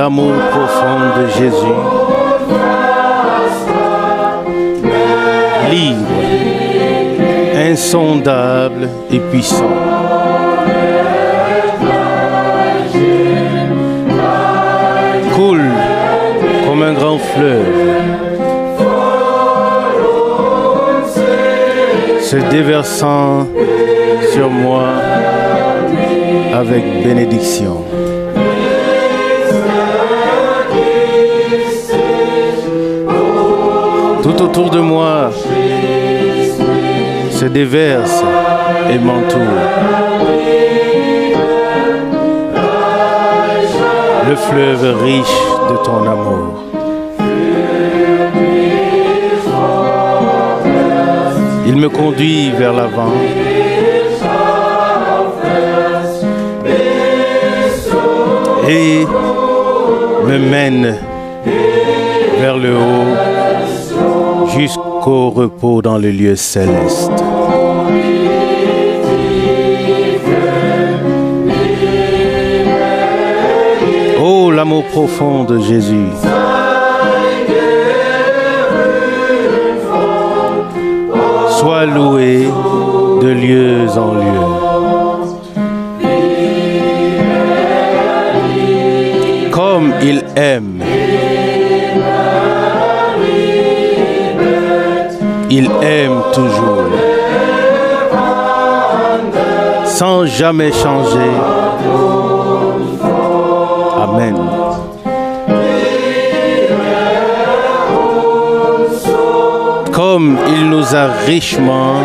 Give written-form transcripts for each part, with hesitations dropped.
L'amour profond de Jésus, libre, insondable et puissant. Coule comme un grand fleuve, se déversant sur moi avec bénédiction. Tout autour de moi se déverse et m'entoure. Le fleuve riche de ton amour. Il me conduit vers l'avant et me mène vers le haut jusqu'au repos dans le lieu céleste. Oh, l'amour profond de Jésus. Sois loué de lieu en lieu. Comme il aime, il aime toujours, sans jamais changer. Amen. Comme il nous a richement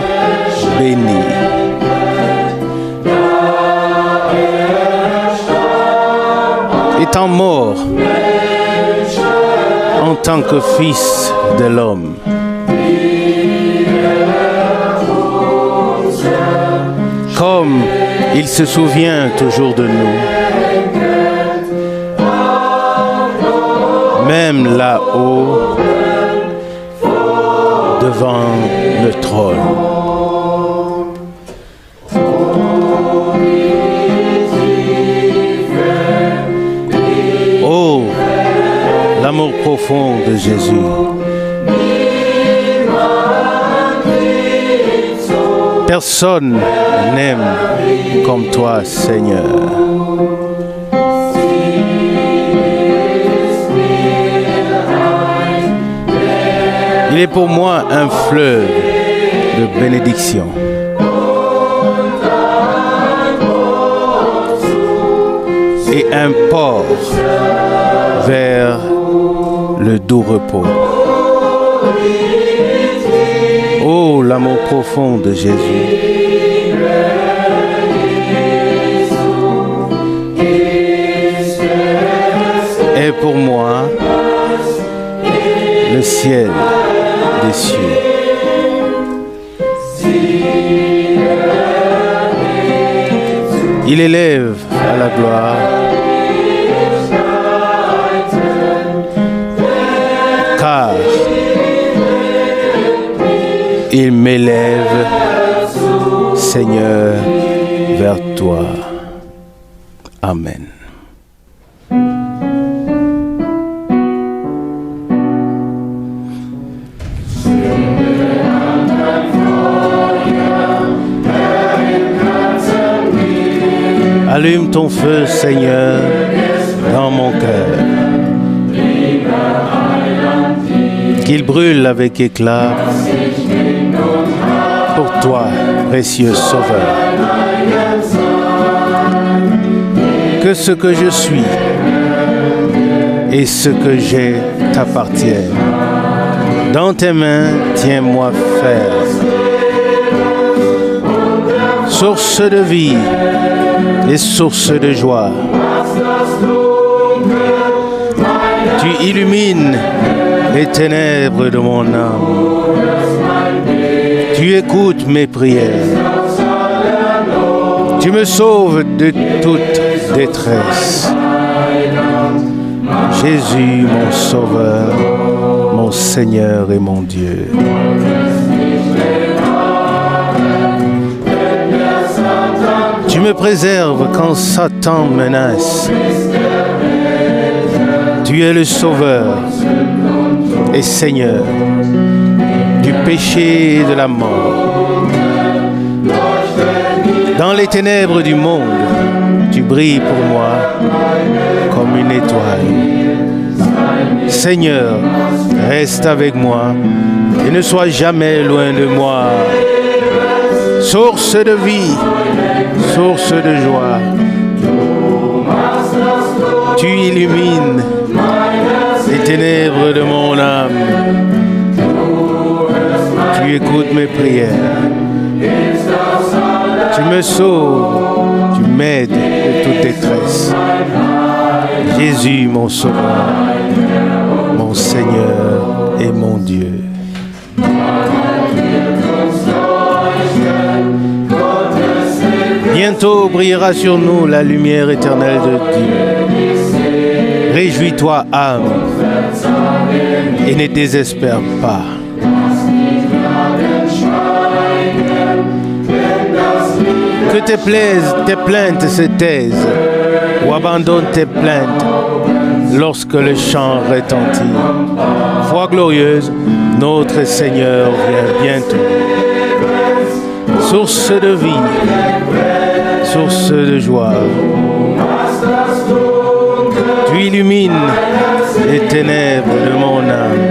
bénis. Étant mort en tant que fils de l'homme, comme il se souvient toujours de nous, même là-haut, devant le trône. Oh, l'amour profond de Jésus. Personne n'aime comme toi, Seigneur. Il est pour moi un fleuve de bénédiction. Et un port vers le doux repos. Oh, l'amour profond de Jésus. Est pour moi le ciel des cieux. Il élève à la gloire car il m'élève, Seigneur, vers toi. Amen. Allume ton feu, Seigneur, dans mon cœur. Qu'il brûle avec éclat pour toi, précieux Sauveur. Que ce que je suis et ce que j'ai t'appartiennent. Dans tes mains, tiens-moi ferme. Source de vie et source de joie. Tu illumines les ténèbres de mon âme. Tu écoutes mes prières. Tu me sauves de toute détresse. Jésus, mon Sauveur, mon Seigneur et mon Dieu. Tu me préserves quand Satan menace. Tu es le Sauveur et Seigneur du péché et de la mort. Dans les ténèbres du monde, tu brilles pour moi comme une étoile. Seigneur, reste avec moi et ne sois jamais loin de moi. Source de vie, source de joie, tu illumines les ténèbres de mon âme. Tu écoutes mes prières. Tu me sauves, tu m'aides de toute détresse. Jésus, mon Sauveur, mon Seigneur et mon Dieu. Bientôt brillera sur nous la lumière éternelle de Dieu. Réjouis-toi, âme, et ne désespère pas. Que tes plaintes se taisent ou abandonne tes plaintes lorsque le chant retentit. Foi glorieuse, notre Seigneur vient bientôt. Source de vie, source de joie, tu illumines les ténèbres de mon âme.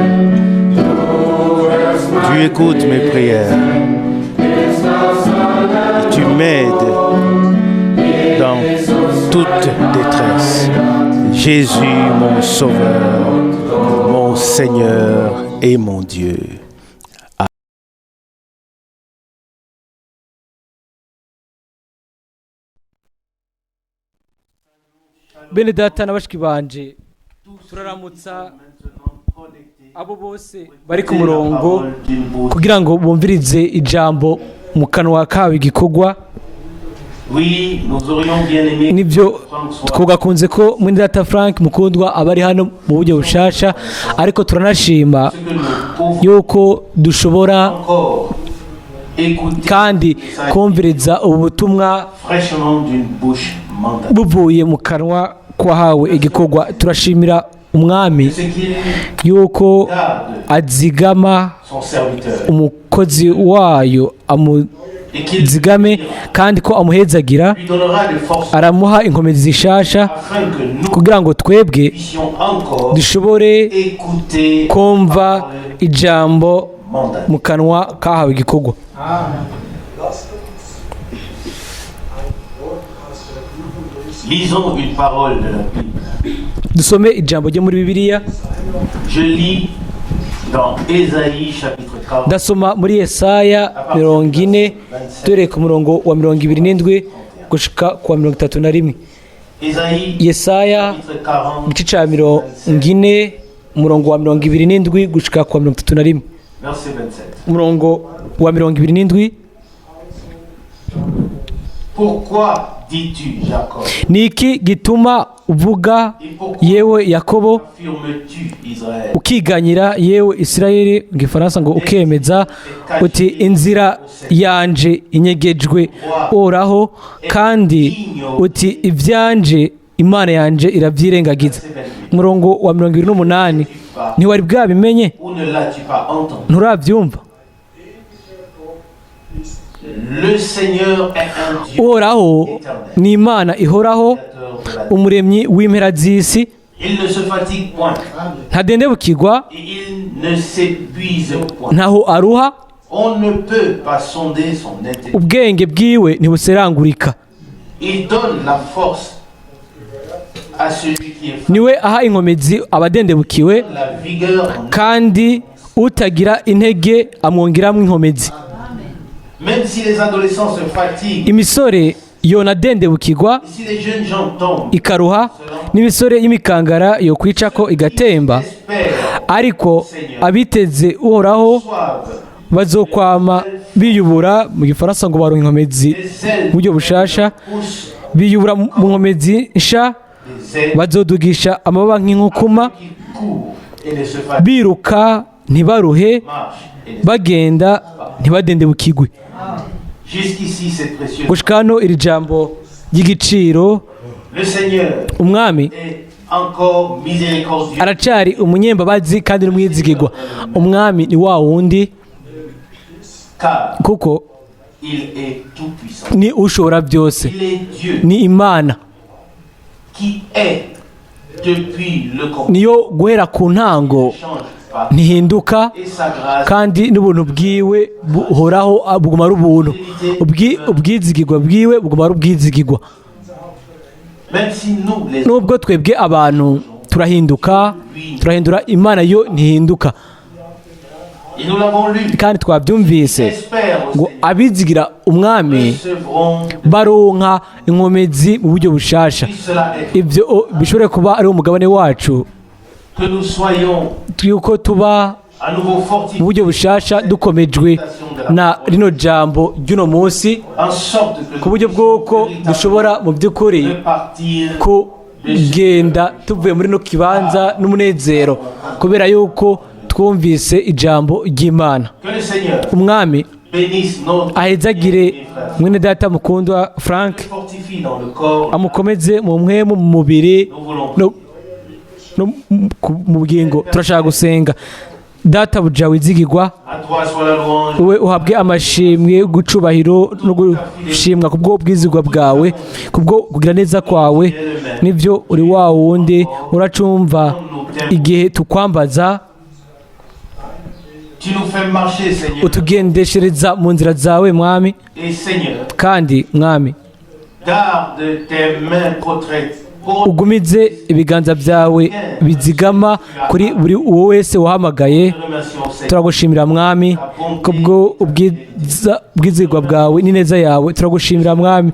Tu écoutes mes prières. Et tu m'aides dans toute détresse. Jésus, mon Sauveur, mon Seigneur et mon Dieu. Bene data na bashiki banje, turaramutsa abo bose bari ku murongo kugira ngo bumvirize ijambo mu kanwa kawe igikorwa. Nibyo twogakunze ko mwene data Frank Mukundwa abari hano mu buryo bushasha, ariko turanashima yuko dushobora kandi kumviriza ubu butumwa buvuye mu kanwa kwahawe igikorwa. Turashimira umwami yuko azigama umukozi wayo, amuzigame kandi ko amuhezagira, aramuha inkomezi zishasha kugira ngo twebwe dushobore kumva ijambo mu kanwa kahawe igikorwa. Lisons une parole de la Bible. Dusome ijambo ryo muri Bibiliya. Je lis dans Ésaïe chapitre 40. Ndasoma muri Yesaya 40 dore ku murongo wa 27 gushika ku wa 31. Ésaïe Yesaya chapitre 40 igice ca 40 umurongo wa 27 gushika ku wa 31. Verset 27. Umurongo wa 27. Pourquoi dis-tu Jacob? Niki gituma uvuga yewe Yakobo, ukiganyira yewe Isirayeli, mu Gifaransa ngo ukemeza uti inzira yanje inyegejwe Uhoraho, kandi uti ivyanje Imana yanje iravyirengagiza. Umurongo wa 28. Ntiwari bwabimenye? Nturavyumva? Uhoraho ni Imana ihoraho, umuremyi w'impera z'isi, ntadendebukirwa, ntaho aruha, ubwenge bwiwe ntibuserangurika. Niwe aha inkomezi abadendebukiwe, kandi utagira intege amwongeramwo inkomezi. Imisore yonadendebukirwa ikaruha, n'imisore y'imikangara yo kwicako igatemba, ariko abiteze Uhoraho bazokwama biyubura. Mu Gifaransa ngo baronka inkomezi buryo bushasha, biyubura mu nkomezi nsha, bazodugisha amababa nk'inkukuma, biruka ntibaruhe, bagenda ntibadendebukirwe. Gushika hano iri jambo ry'igiciro. Umwami encore miséricordieux. Aracari umunyembabazi kandi n'umwizigirwa. Umwami ni wa wundi, Car kuko il est tout-puissant. ni ushobora byose. Il est Dieu Ni Imana qui est depuis le commencement. Niyo guhera ku ntango, Ne change pas. ntihinduka, Et sa grâce kandi n'ubuntu bwiwe buhoraho, buguma ari ubuntu. Ubwizigirwa bwiwe buguma ari ubwizigirwa. Même si nous, les Nubwo twebwe abantu turahinduka, turahindura, Imana yo ntihinduka. Et nous l'avons lu. Kandi twabyumvise Espère au ngo Seigneur. abizigira Umwami Recevront. baronka inkomezi mu buryo bushasha. Puisse cela être. Ibyo bishobore kuba ari umugabane wacu, Que nous soyons yuko tuba à nouveau mu fortifiés buryo bushasha dukomejwe na rino jambo ry'uno munsi, en sorte que ku buryo bw'uko dushobora mu by'ukuri repartir kugenda tuvuye muri no kibanza n'umunezero, kubera yuko twumvise ijambo ry'Imana. Que le Seigneur Umwami bénisse notre ahezagire mwene data mukundwa Frank, fortifie dans le corps. amukomeze mu mpwemu, mu mubiri Nous voulons no mu bugingo. Turashaka gusenga. Databuja wizigirwa, À toi soit la louange. wowe uhabwe amashimwe, gucubahiro no gushimwa kubwo bwizigwa bwawe, kubwo kugira neza kwawe. Nibyo, uri wa wundi, uracumva igihe tukwambaza. Tu nous fais marcher, Seigneur. Utugendeshereza mu nzira zawe, Mwami. Et Seigneur, Kandi Mwami, garde tes mains protectrices ugumize ibiganza byawe bizigama kuri buri uwo wese wahamagaye. Nous remercions, Seigneur. Turagushimira, Mwami, kubwo ubwiza bwizigwa bwawe n'ineza yawe. Turagushimira, Mwami,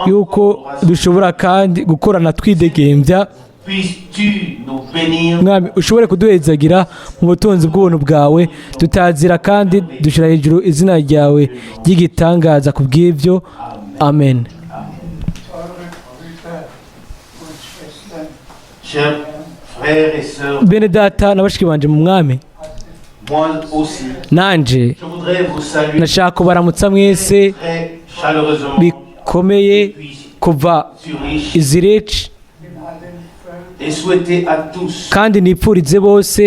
yuko dushobora kandi gukorana twidegembya. Puisses-tu nous bénir Mwami, ushobore kuduhezagira mu butunzi bw'ubuntu bwawe. Tutazira kandi dushyira hejuru izina ryawe ry'igitangaza ku bw'ibyo. Amen. Teure Brüder und Schwestern, Chers frères et sœurs, Bene data na bashiki banje mu Mwami, moi aussi, nanje je voudrais vous saluer nashaka kubaramutsa mwese très chaleureusement bikomeye depuis kuva Zurich i Zurich, in allen Völkern et souhaiter à tous, kandi nipfurize bose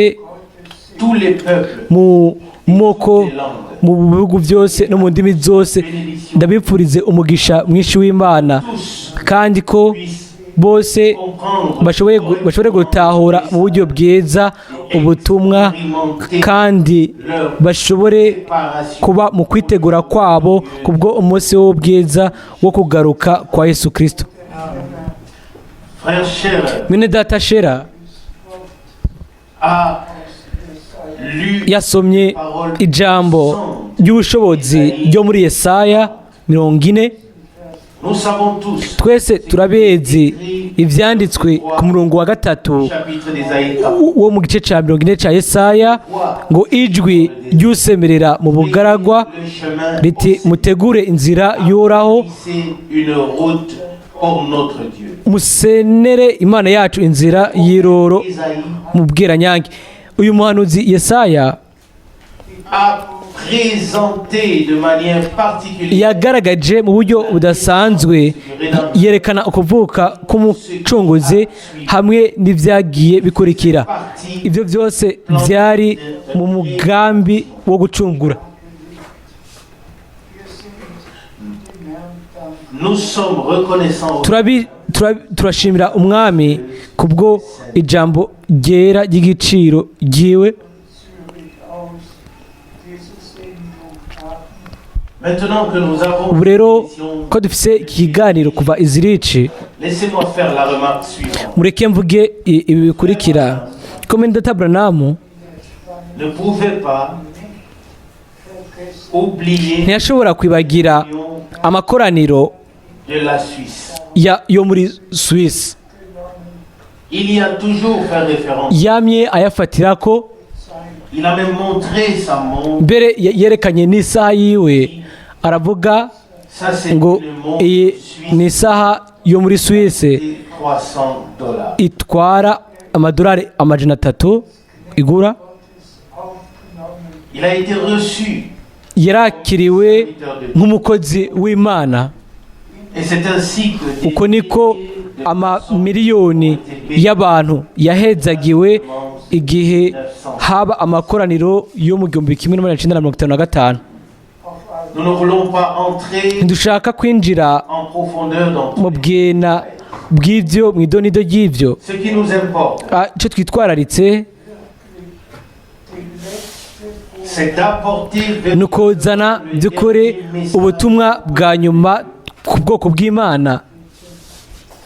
tous les peuples, mu moko, les langues, mu bihugu byose no mu ndimi zose, bénédiction, ndabipfurize umugisha mwinshi w'Imana, tous kandi ko puissent bose comprendre bashobore gutahura mu buryo bwiza ubutumwa, kandi bashobore préparation kuba mu kwitegura kwabo kubwo umunsi w'ubwiza wo kugaruka kwa Yesu Kirisito. Frère Scherer Mwene data Scherer a lu yasomye ijambo ry'ubushobozi ryo muri Yesaya 40. Nous savons tous Twese turabizi ibyanditswe ku murongo wa 3 chapitre d'Ésaïe wo mu gice cya 40 cya Yesaya ngo: "Ijwi ry'usemerera mu bugaragwa le chemin riti: mutegure inzira y'Uhoraho, c'est une route pour notre Dieu. Musenere Imana yacu inzira y'iroro Ésaïe mu bweranyange." Uyu muhanuzi Yesaya a présenté de manière particulière yagaragaje mu buryo budasanzwe, yerekana ukuvuka k'Umucunguzi hamwe n'ibyagiye bikurikira. Partie Ibyo byose byari mu mugambi wo gucungura. Wir sind dem Herrn dankbar. Nous sommes reconnaissants au Turashimira Umwami kubwo ijambo ryera ry'igiciro ryiwe. Zürich aus diese Sendung haben. Maintenant que nous avons Ubu rero une ko dufise iki kiganiro kuva i Zurich, laissez-moi faire la remarque suivante. Mureke mvuge ibi bikurikira: ko mwene data Branham Ne pouvez pas oublier ntiyashobora kwibagira amakoraniro de la Suisse. Yo muri Suisse. Il y a toujours fait référence. Yamye ayafatira ko. Il a même montré sa montre. Mbere yerekanye n'isaha yiwe, aravuga Ça, c'est ngo une montre iyi suisse ni isaha yo muri Suisse de 300 dollars. itwara amadolari 300 igura. Il a été reçu. Yarakiriwe nk'umukozi w'Imana. Et c'est ainsi que Uko niko Amamiliyoni y'abantu yahezagiwe igihe haba amakoraniro yo mu 1955. Nous ne voulons pas entrer Ntidushaka kwinjira en profondeur dans mu bwena bw'ibyo, mu idonido ry'ibyo. ce qui nous importe, Icyo twitwararitse c'est d'apporter ni ukozana by'ukuri ubutumwa bwa nyuma ku bwoko bw'Imana,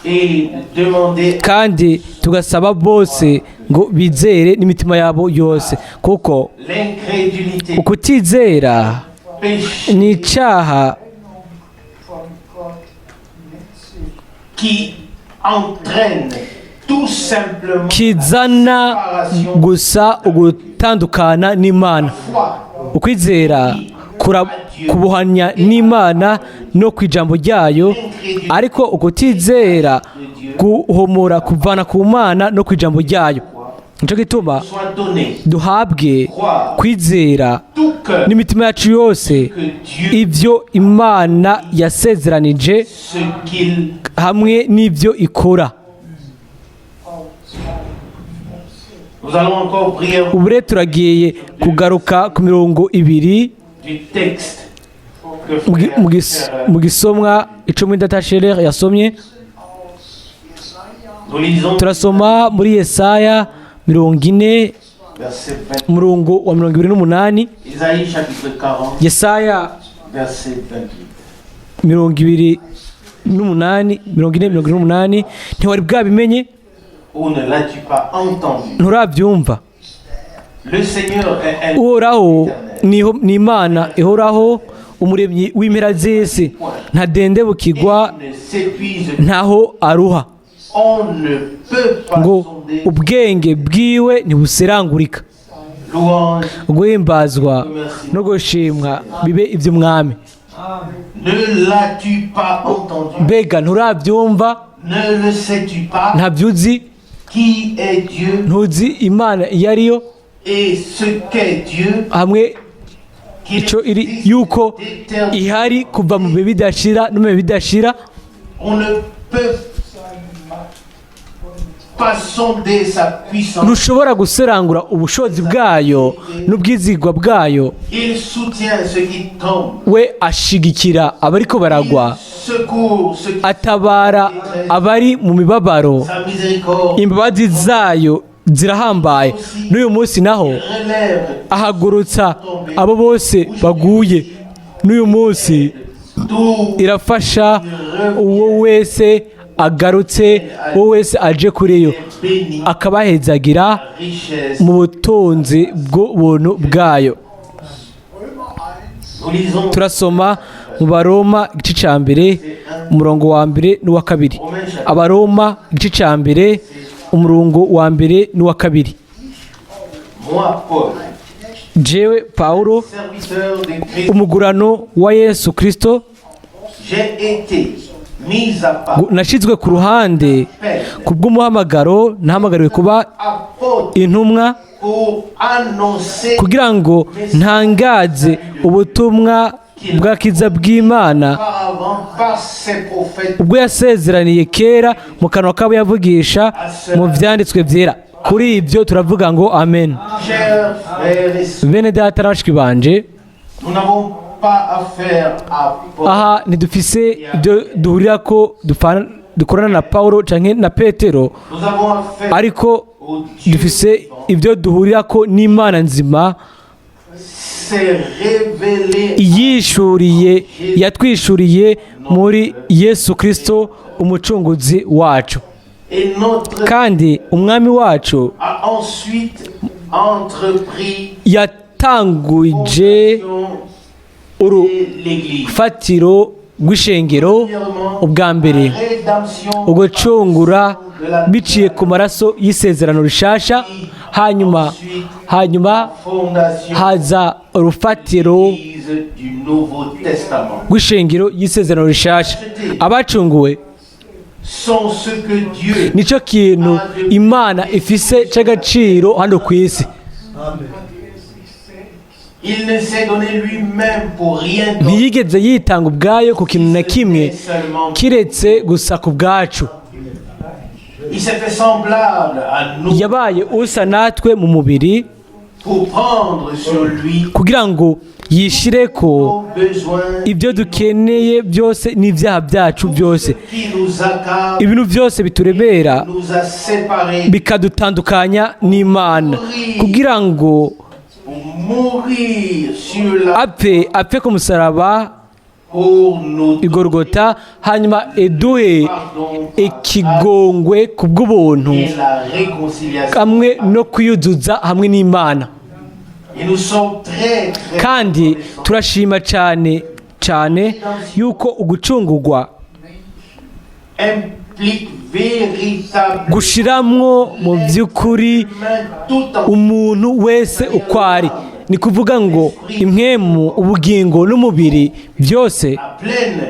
et demander kandi tugasaba bose ngo bizere n'imitima yabo yose, kuko l'incrédulité, ukutizera péché ni icyaha von Gott mit sich qui entraîne tout simplement kizana gusa ugutandukana n'Imana. foi. Ukwizera kubuhanya n'Imana no ku ijambo ryayo, ariko ukutizera guhomora kuvana ku Mana no ku ijambo ryayo. Nicyo gituma Soit donné duhabwe kwizera tout cœur n'imitima yacu yose que Dieu ibyo Imana yasezeranije ce qu'il hamwe n'ibyo ikora. Nous allons encore prier Ubu rero turagiye kugaruka ku mirongo ibiri du texte que mu gisomwa icumi datasherer yasomye. Nous lisons Turasoma muri Yesaya 40, verset 20. umurongo wa 28. Isaïe chapitre 40, Yesaya verset 28. 28, 40, 28. Ntiwari bwabimenye? Ou ne l'as-tu pas entendu? Nturabyumva? Le Seigneur est un Uhoraho ni Imana ihoraho, umuremyi w'impera z'isi, ntadendebukirwa, ne s'épuise. ntaho aruha, On ne peut pas ngo sonder. ubwenge bwiwe ntibuserangurika. Louange. Guhimbazwa no gushimwa bibe iby'Umwami. Ne l'as-tu pas entendu? Mbega nturabyumva? Ne le sais-tu pas? Ntabyuzi? Qui est Dieu Ntuzi Imana iyo ariyo et ce qu'est Dieu hamwe qu'il icyo iri, existe yuko d'éternel? ihari kuva mu bihe bidashira no mu bihe bidashira? On ne peut pas sonder sa puissance. Ntushobora guserangura ubushobozi bwayo n'ubwizigwa bwayo. Il soutient ceux qui tombent. We ashigikira abariko baragwa, Il secourt ceux qui atabara abari mu mibabaro. Sa miséricorde Imbabazi zayo zirahambaye n'uyu munsi naho. Relève Ahagurutsa abo bose baguye n'uyu munsi. Tout Irafasha uwo wese agarutse, uwo wese aje kuri yo, est béni akabahezagira richesse. mu butunzi bw'ubuntu bwayo. Nous lisons Turasoma mu Baroma igice cya mbere, umurongo wa mbere n'uwa kabiri. Romains chapitre Abaroma igice cya mbere, umurongo wa mbere n'uwa kabiri. Moi, Paul, Jewe Pawulo, serviteur de Christ, umugurano wa Yesu Kristo, j'ai été mis à part, nashyizwe ku ruhande ku bw'umuhamagaro nahamagariwe kuba apôtre intumwa, pour annoncer kugira ngo ntangaze ubutumwa bw'akiza bw'Imana, auparavant par ses prophètes ubwo yasezeraniye kera mu kanwa kabo yavugisha mu byanditswe byera. Kuri ibyo turavuga ngo amen. Chers frères et sœurs, Bene data na bashiki banje, nous n'avons pas affaire à Paul. Aha ntidufise ibyo duhurira ko dukorana na Paulo canke na Petero, Nous avons affaire ariko au Dieu dufise vivant. ibyo duhurira ko n'Imana nzima S'est révélé yishuriye, yatwishuriye muri Yesu Kristo umucunguzi wacu, et notre kandi Umwami wacu a ensuite entrepris yatanguje fondation de l'Église. urufatiro rw'ishengero. Ubwa mbere, Rédemption ugucungura biciye ku maraso y'isezerano rishasha, hanyuma fondation haza urufatiro l'Église du Nouveau Testament rw'ishengero y'isezerano rishasha. Abacunguwe sont ce que Dieu nicyo kintu Imana ifise cy'agaciro hano ku isi. Il ne s'est donné lui-même pour rien d'autre, Ntiyigeze yitanga ubwayo ku kintu na kimwe seulement kiretse gusa ku bwacu. Il s'est fait semblable à nous Yabaye usa natwe mu mubiri pour prendre sur lui kugira ngo yishire ko nos besoins, ibyo dukeneye byose n'ibyaha byacu byose, qui nous accable, ibintu byose bituremera nous a séparés bikadutandukanya n'Imana, kugira ngo pour mourir sur la apfe ku musaraba pour nous igorogota, hanyuma eduhe pardon ikigongwe ku bw'ubuntu et la réconciliation. hamwe no kwiyuzuza hamwe n'Imana. Et nous sommes très très Kandi turashima cyane cyane yuko ugucungurwa implique véritablement gushiramwo mu by'ukuri tout en umuntu wese uko ari, ni kuvuga ngo impwemu, ubugingo n'umubiri byose. La pleine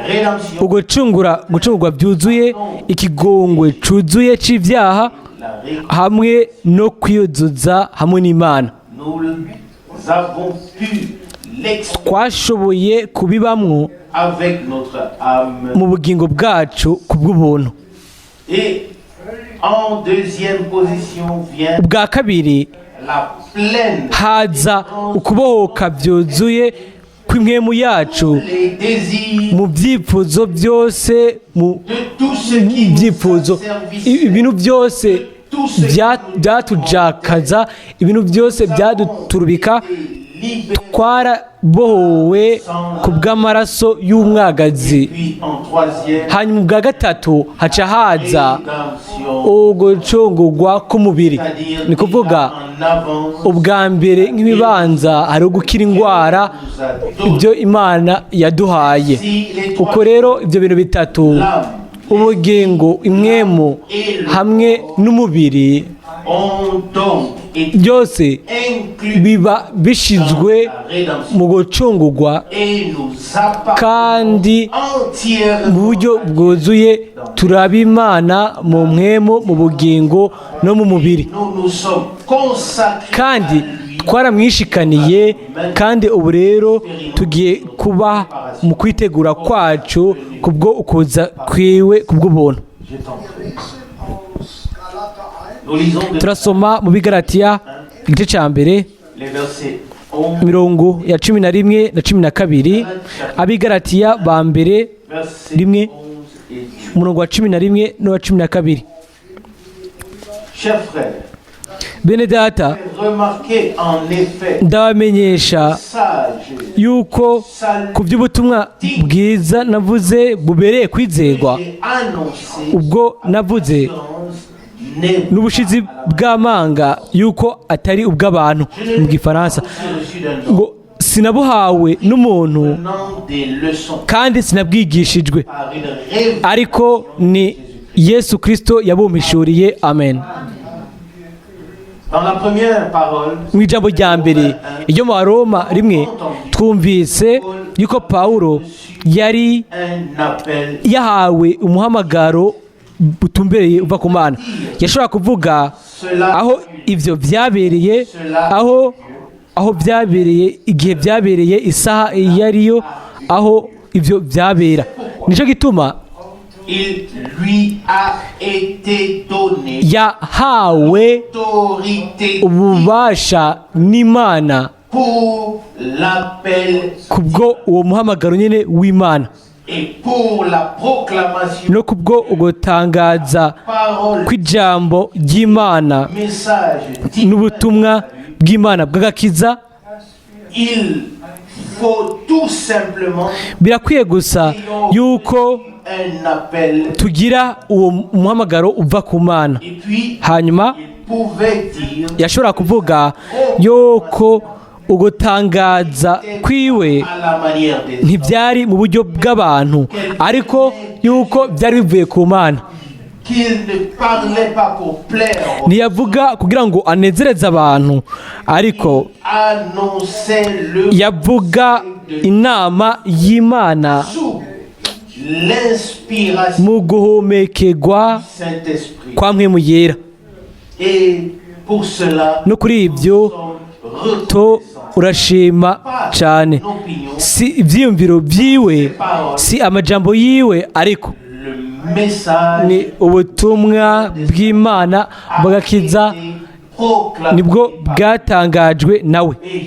rédemption, Ugucungura, gucungurwa byuzuye, ikigongwe cuzuye c'ibyaha la réconciliation. hamwe no kwiyuzuza hamwe n'Imana. Nous avons pu l'exprimer Twashoboye kubibamwo avec notre âme. mu bugingo bwacu ku bw'ubuntu. Et en deuxième position vient Ubwa kabiri la pleine haza ukubohoka byuzuye kw'impwemu yacu les désirs mu byifuzo byose, mu de tout ce qui nous byifuzo, asservissait, ibintu byose byatujakaza, ibintu byose byaduturubika. libérés. Twarabohowe ku bw'amaraso y'umwagazi. Puis en troisième, Hanyuma ubwa gatatu haca haza rédemption, ugucungurwa k'umubiri, c'est-à-dire ni kuvuga en avance ubwa mbere nk'ibibanza hari ugukira indwara, nous a donné. ibyo Imana yaduhaye. Si les trois, Uko rero ibyo bintu bitatu, l'âme, ubugingo, impwemu hamwe n'umubiri, ont donc été byose inclus biba bishizwe dans la rédemption mu gucungurwa et nous appartenons kandi entièrement mu buryo bwuzuye turaba Imana mu mpwemu, mu bugingo no mu mubiri. Nous nous sommes consacrés Kandi à lui. twaramwishikaniye, kandi ubu rero tugiye kuba mu kwitegura kwacu kubwo ukuza kwiwe ku bw'ubuntu. Je t'en prie. Nous lisons de Turasoma mu Bigaratiya igice cya mbere, les versets 11, imirongo ya 11 na 12. Abigaratiya ba mbere versets rimwe, 11 et 12. umurongo wa 11 n'uwa 12. Chers frères, Bene data, remarquez en effet ndabamenyesha sage yuko ku by'ubutumwa bwiza navuze bubereye kwizerwa, j'ai annoncé ubwo navuze n'est n'ubushizi bw'amanga yuko atari ubw'abantu, mu Gifaransa reçu d'un homme, ngo sinabuhawe n'umuntu prenant des leçons kandi sinabwigishijwe, par une révélation ariko ni Yesu Kirisito yabumpishuriye. Amen. Dans la première parole, Mu ijambo rya mbere iryo mu Baroma 1, twumvise yuko Pawulo yari un appel yahawe umuhamagaro utumbereye uva ku Mana. Yashobora kuvuga cela aho ibyo byabereye, aho byabereye, igihe byabereye, isaha iyo ariyo, aho ibyo byabera. Nicyo gituma il lui a été donné yahawe autorité ububasha n'Imana pour l'appel kubwo uwo muhamagaro nyine w'Imana et pour la proclamation no kubwo ugutangaza parole kw'ijambo ry'Imana message divin. n'ubutumwa bw'Imana bw'agakiza. Il faut tout simplement Birakwiye gusa yuko un appel tugira uwo muhamagaro uva ku Mana. et puis Hanyuma il pouvait dire yashobora kuvuga yuko ugutangaza kwiwe à la manière des ntibyari mu buryo bw'abantu, ariko yuko byari bivuye ku Mana. qu'il ne parlait pas pour plaire aux Ntiyavuga kugira ngo anezereze abantu, ariko annonçait le yavuga inama y'Imana sous l'inspiration mu guhumekerwa du Saint-Esprit. kwa Mpwemu Yera. Et pour cela, No kuri ibyo nous sommes to urashima cyane. l'opinion, Si ibyiyumviro byiwe, si amajambo yiwe, ariko le message Ni ubutumwa bw'Imana a bw'agakiza, été proclamé nibwo par- bwatangajwe nawe. Et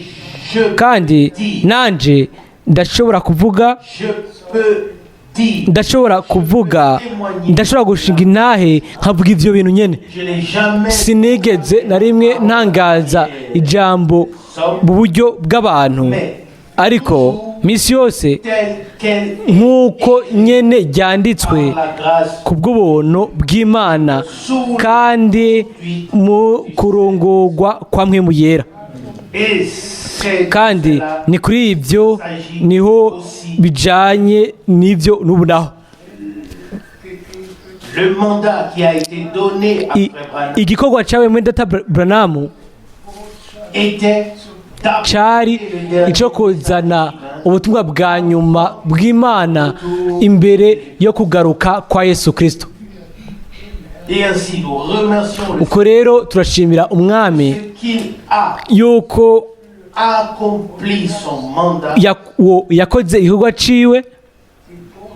je Kandi nanje ndashobora kuvuga, je peux dire, ndashobora kuvuga, ndashobora gushinga intahe nkavuga ivyo bintu nyene. Je n'ai jamais Sinigeze na rimwe ntangaza ijambo mu buryo bw'abantu, ariko misi yose tel quel nk'uko nyene ryanditswe par la grâce ku bw'ubuntu bw'Imana kandi mu kurongorwa kwa Mpwemu Yera. Et c'est Kandi cela ni kuri ibyo niho bijanye n'ibyo n'ubu naho. Le mandat qui a été donné à Frère Branham Igikorwa cyawe muri data Branham était cari d'apporter le dernier ico kuzana ubutumwa bwa nyuma bw'Imana imbere yo kugaruka kwa Yesu Kristo. Et ainsi nous remercions le Uko rero turashimira Umwami Seigneur qu'il a yuko accompli son mandat uwo yakoze igikorwa ciwe.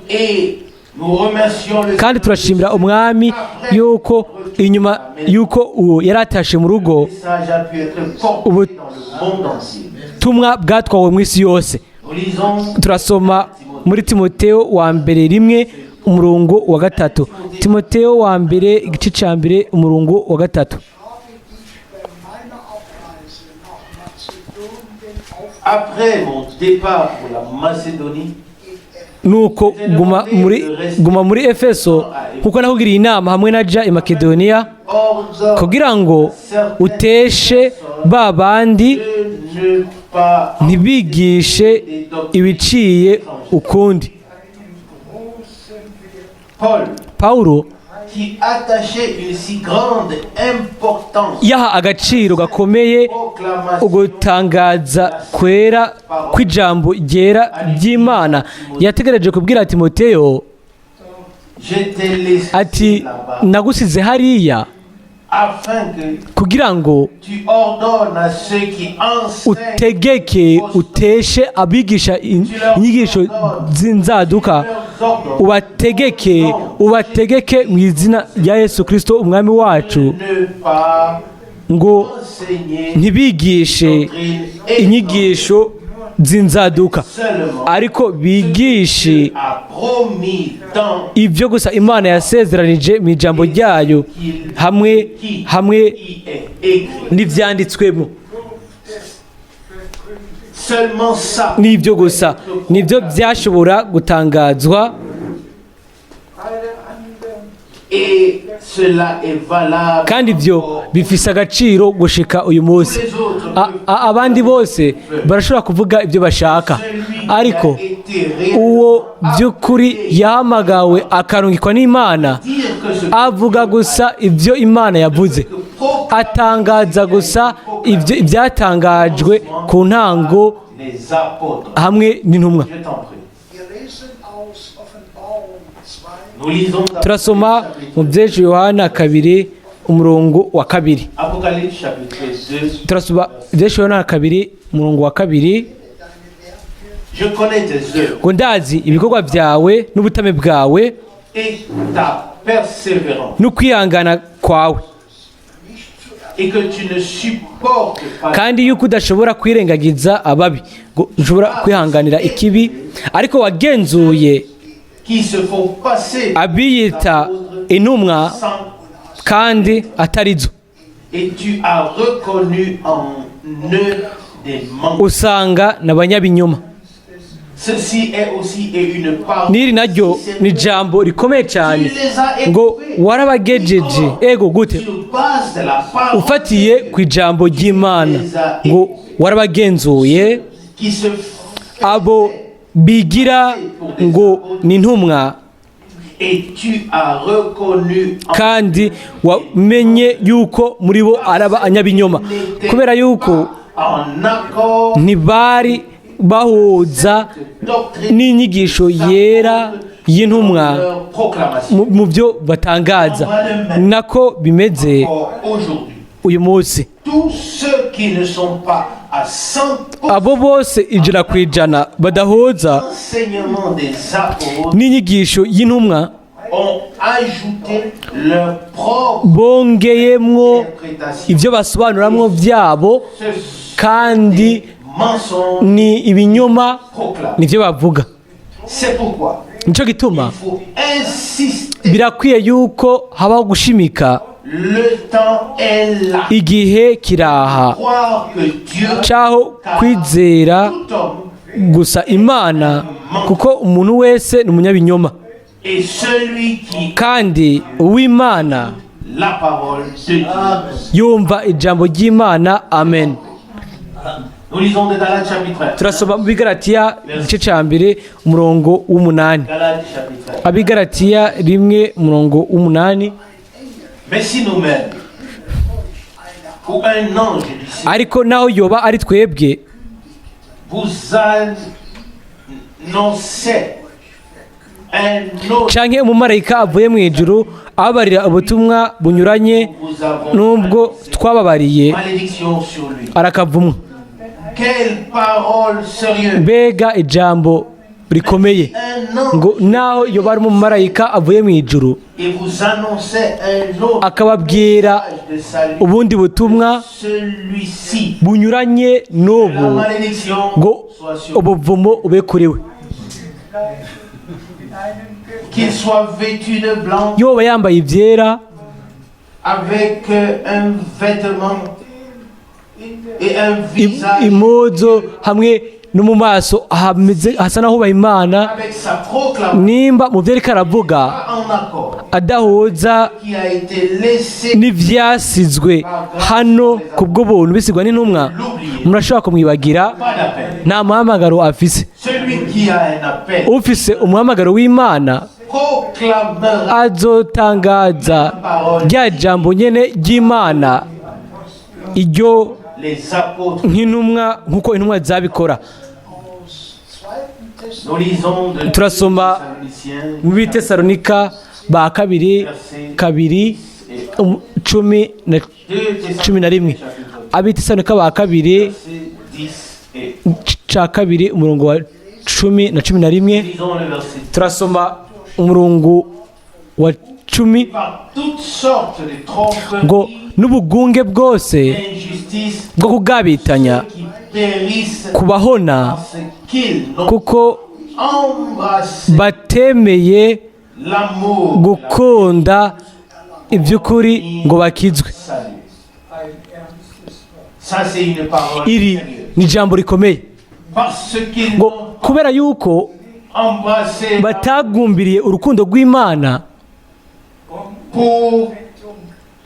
Et nous remercions le Kandi turashimira Umwami yuko inyuma yuko uwo yari atashe mu rugo, message a pu être porté dans le monde entier. Ubutumwa bwatwawe mu isi yose. Nous lisons Turasoma muri Timoteo wa mbere 1, umurongo wa 3. Timoteo wa mbere, igice cya mbere, umurongo wa 3. Habe dich bei meiner Abreise nach Mazedonien auf Après mon départ pour la Macédonie, Nuko guma muri Efeso nkuko nakugiriye inama hamwe na ja i Makedoniya, ordonne kugira ngo uteshe ba bandi de ne pas ntibigishe ibiciye ukundi. Paul Pawulo qui attachait une si grande importance yaha agaciro gakomeye proclamation ugutangaza kwera kw'ijambo ryera ry'Imana, yategereje kubwira Timoteyo Je t'ai laissé ati: là-bas "Nagusize hariya afin que kugira ngo tu ordonnes à ceux qui enseignent utegeke, uteshe abigisha inyigisho z'inzaduka, leurs ordres ubategeke, ubategeke mu izina rya Yesu Kirisito Umwami wacu ne pas ngo enseigner ntibigishe doctrine et inyigisho z'inzaduka, seulement ariko bigishe a promis dans ibyo gusa Imana yasezeranije mu ijambo ryayo hamwe qui est écrit. n'ibyanditswemo." Seulement ça. N'ibyo gusa nibyo byashobora gutangazwa. Alle anderen Et cela est valable Kandi ibyo encore. bifise agaciro gushika uyu munsi. Tous les autres Abandi bose barashobora kuvuga ibyo bashaka, celui qui ariko a été uwo by'ukuri yahamagawe akarungikwa n'Imana dire que ce avuga gusa ibyo Imana yavuze, atangaza gusa ibyo ibyatangajwe ku ntango les apôtres. hamwe n'intumwa. Je t'en prie. Wir lesen aus Offenbarung 2, Nous lisons dans Turasoma mu Byejo Yohana 2, umurongo wa 2. Apocalypse chapitre 2. Turasoma Ibyejo Yohana 2, umurongo wa 2. Je connais tes œuvres Ngo: "Ndazi ibikorwa byawe n'ubutame bwawe et ta persévérance n'ukwihangana kwawe, et que tu ne supportes pas kandi yuko udashobora kwirengagiza ababi, ngo ushobora kwihanganira ikibi, ariko wagenzuye qui se font passer abiyita intumwa sans kandi atarizo, et tu as reconnu en eux des menteurs. usanga n'abanyabinyoma." Ceci est aussi et une parole. N'iri naryo ni ijambo rikomeye cyane Tu les as ngo éprouvés warabagejeje. Ego, gute? Sur base de la parole Ufatiye ku ijambo ry'Imana, ngo warabagenzuye qui se abo bigira ngo ni intumwa, et tu as reconnu en kandi wamenye yuko muri bo araba anyabinyoma, kubera yuko en accord ntibari bahuza doctrine n'inyigisho yera y'intumwa leur proclamation. mu byo batangaza. Nako bimeze Encore aujourd'hui, uyu munsi. tous ceux qui ne sont pas à 100% Abo bose 100% badahuza enseignement des apôtres n'inyigisho y'intumwa, ont ajouté leur propre Bongeyemwo interprétation. ibyo basobanuramwo byabo, Ce sont kandi des mensonges ni ibinyoma proclamés. nibyo bavuga. C'est pourquoi Nicyo gituma il faut insister. birakwiye yuko habaho gushimika. Le temps est là. Igihe kiraha Croire que Dieu, cyaho kwizera tout homme, gusa Imana, kuko umuntu wese ni umunyabinyoma, est celui qui kandi uw'Imana la parole de Dieu. yumva ijambo ry'Imana. Amen. Nous lisons de Galates chapitre 1. Turasoma mu Bigaratiya igice cya 1, umurongo w'8. Galates chapitre 1. Abigaratiya 1, umurongo w'8. Mais si nous-mêmes, ou un ange du ciel, Ariko naho yoba ari twebwe, vous annonçait un autre, canke umumarayika avuye mu ijuru ababarira ubutumwa bunyuranye vous avons n'ubwo annoncé, twababariye, malédiction sur lui. arakavumwa. Quelle parole sérieuse! Mbega ijambo rikomeye! Un ange Ngo naho yoba ari umumarayika avuye mu ijuru et vous annonçait un autre akababwira message de salut, ubundi butumwa celui-ci, bunyuranye la n'ubu, malédiction ngo soit sur lui. ubuvumo ube kuri we. Qu'il soit vêtu de blanc, Yoba yambaye ibyera, avec un vêtement et un visage, impuzu hamwe no mu maso hameze hasa n'ahubaha Imana, avec sa proclamation nimba mu byo ariko aravuga en accord adahuza qui a été laissé n'ibyasizwe hano ku bw'ubuntu bisigwa n'intumwa, murashobora kumwibagira. pas d'appel. Nta muhamagaro afise. Celui qui a un appel Ufise umuhamagaro w'Imana proclamera azotangaza rya jambo nyene ry'Imana iryo les apôtres. nk'intumwa, nk'uko intumwa zabikora. Zweiten Nous lisons de Turasoma Thessaloniciens, mu Bitesalonika ba kabiri 2, 10 na 2 Thessaloniciens, 11. chapitre Abitesalonika ba kabiri verset 10 et ca 2, umurongo wa 10 na 11. lisons le verset Turasoma umurongo wa 10. par toutes sortes de tromperies Ngo n'ubugunge bwose d'injustice bwo kugabitanya qui périssent ku bahona, parce qu'ils n'ont kuko embrassé batemeye l'amour de la gukunda iby'ukuri ngo bakizwe. salut. Ça, c'est une parole Iri sérieuse. ni ijambo rikomeye. Parce qu'ils Ngo n'ont kubera yuko embrassé batagumbiriye urukundo rw'Imana pour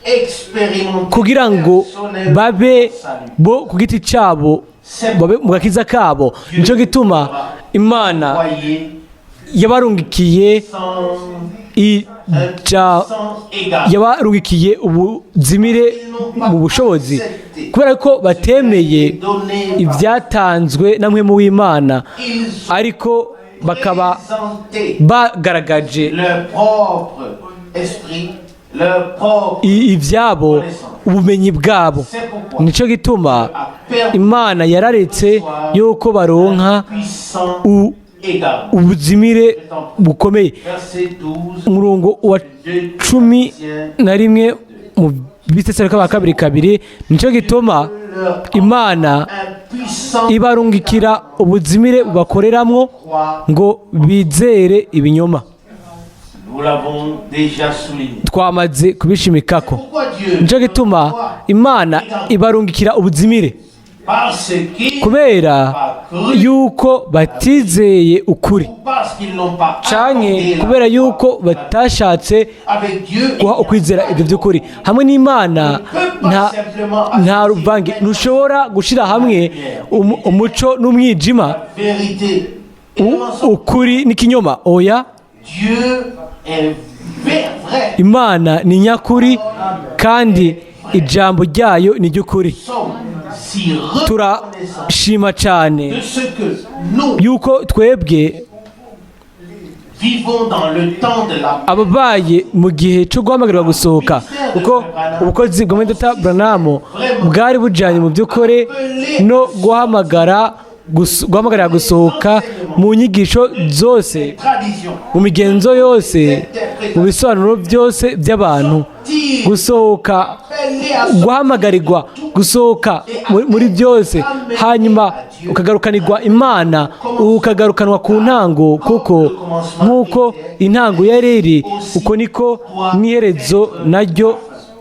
expérimenter kugira ngo personnellement babe salut. bo ku giti cyabo, C'est babe mu gakiza kabo. Nicyo gituma Imana voyez yabarungikiye sans, sans égard. yabarungikiye ubuzimire mu bushobozi, kubera ko batemeye Donné par- ibyatanzwe na mwe mu w'Imana, Ils ont ariko bakaba présenté bagaragaje leur propre esprit, leur propre. ibyabo, ubumenyi bwabo. C'est pourquoi Nicyo gituma a permis Imana yararetse yuko baronka puissant égarement. ubuzimire bukomeye. Verset 12, Umurongo wa 2 11 mu Bitesalonike ba kabiri 2. Nicyo gituma leur Imana un puissant ibarungikira ubuzimire bubakoreramwo croix. ngo bizere ibinyoma. Nous l'avons déjà souligné. Twamaze kubishimikako. Pourquoi Dieu Nicyo gituma Imana ibarungikira ubuzimire, Parce qu'ils kubera pas cru yuko batizeye ukuri, ou parce qu'ils n'ont pas canke accordé la kubera foi. yuko batashatse Avec Dieu, guha ukwizera ibyo by'ukuri. Hamwe n'Imana nta ruvange. Ntushobora gushyira hamwe umuco n'umwijima, vérité et le mensonge. ukuri n'ikinyoma. Oya. Dieu est vrai. Imana ni nyakuri kandi ijambo ryayo ni ry'ukuri. Nous sommes si reconnaissants Turashima cyane de ce que nous yuko twebwe vivons dans le temps de la ababaye mu gihe cyo guhamagarwa gusohoka, kuko ubukozi bwa Mwedata Branamu bwari bujyanye mu by'ukuri no guhamagara Guhamagarira gusohoka mu nyigisho zose, Tradition. mu migenzo yose, mu bisobanuro byose by'abantu, gusohoka, guhamagarirwa gusohoka muri byose, hanyuma ukagarukanirwa Imana, ukagarukanwa ku ntango, kuko nk'uko intango yari iri, uko niko n'iherezo naryo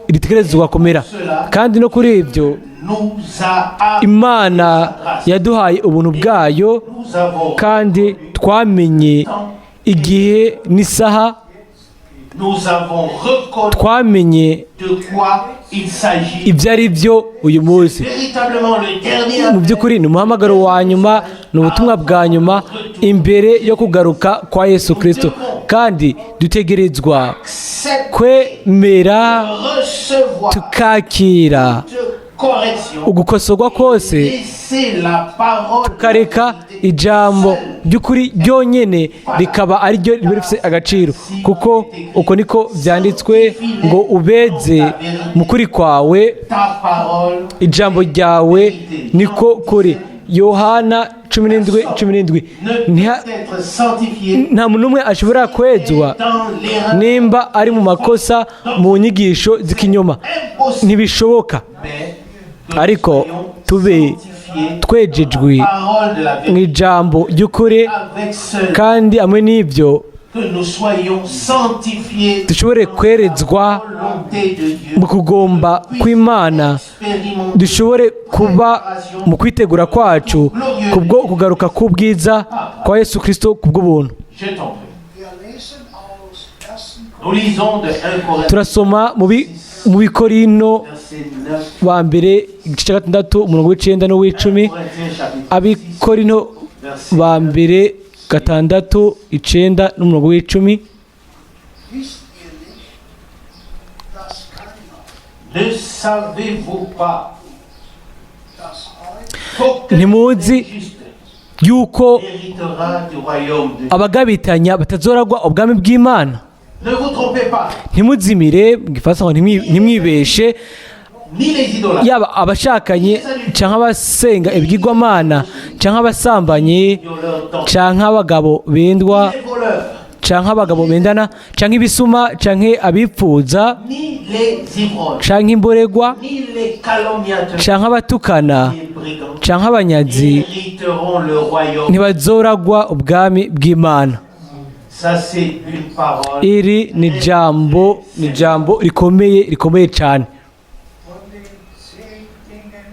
ritegerezwa kumera. Kandi no kuri ibyo Nous a Imana yaduhaye ubuntu bwayo, nous avons kandi twamenye igihe n'isaha. Nous avons reconnu Twamenye de quoi il s'agit. Ibyo ari byo uyu munsi. Véritablement le dernier Mu by'ukuri ni umuhamagaro wa nyuma, ni ubutumwa bwa nyuma imbere yo kugaruka kwa Yesu Kirisito, kandi dutegerezwa accepte kwemera, recevoir tukakira de correction. Ugukosorwa kose, Laisser la parole tukareka ijambo ry'ukuri ryonyine rikaba ari ryo riba rifite agaciro, kuko uko niko byanditswe ngo: "Ubeze mu kuri kwawe, ta parole ijambo ryawe niko kuri." Yohana 17:17. Ne peut être sanctifié Nta muntu n'umwe ashobora kwezwa dans l'erreur. nimba ari mu makosa, mu nyigisho z'ikinyoma. Impossible. Ntibishoboka. Mais que Ariko nous soyons tube sanctifiés twejejwe parole de la mu vérité. ijambo ry'ukuri, Avec cela, kandi hamwe n'ibyo que nous soyons sanctifiés dushobore kwerezwa volonté de Dieu. Mu kugomba kw'Imana, Expérimenter dushobore kuba mu kwitegura kwacu kubwo kugaruka k'ubwiza kwa Yesu Kirisito kubw'ubuntu. Je t'en prie. Wir lesen aus 1. Nous lisons de 1 Corinthiens, Turasoma mu Bikorino verset 9. wa mbere, igice cya 6, umurongo w'9 n'uw'icumi. Corinthiens chapitre Abikorino verset ba mbere 6, 9 n'umurongo w'10. Wisst ihr nicht, dass keiner, Ne savez-vous pas dass euch qu'aucun Ntimuzi injuste yuko héritera du royaume de Dieu? Abagabitanya batazoragwa ubwami bw'Imana? Ne vous trompez pas, Ntimuzimire, mu gifaransa ngo ntimwibeshe, ni les idolâtres, yaba abashakanye cyangwa abasenga ibigirwamana cyangwa abasambanyi violeurs d'enfants, cyangwa abagabo bendwa ni les voleurs, cyangwa abagabo bendana cyangwa ibisuma cyangwa abipfuza ni les ivrognes, cyangwa imboregwa ni les calomniateurs, cyangwa abatukana ni les brigands cyangwa abanyazi hériteront le royaume. Ntibazoragwa ubwami bw'Imana. Ça, c'est une parole. Iri ni jambo rikomeye, rikomeye cyane. Von den 10 Dingen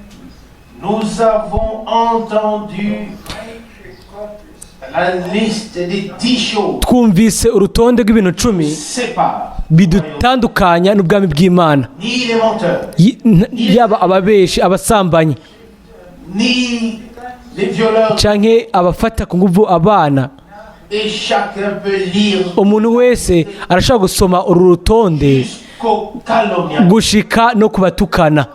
Nous avons entendu Reiche Gottes la liste des 10 choses Twumvise urutonde rw'ibintu 10 qui séparent bidutandukanya n'ubwami bw'Imana. Ni les menteurs, Yaba ababeshi, abasambanyi ni les violeurs, canke abafata ku nguvu abana. Et chacun peut lire Umuntu wese arashobora gusoma uru rutonde jusqu'au calomniateur. Gushika no kubatukana.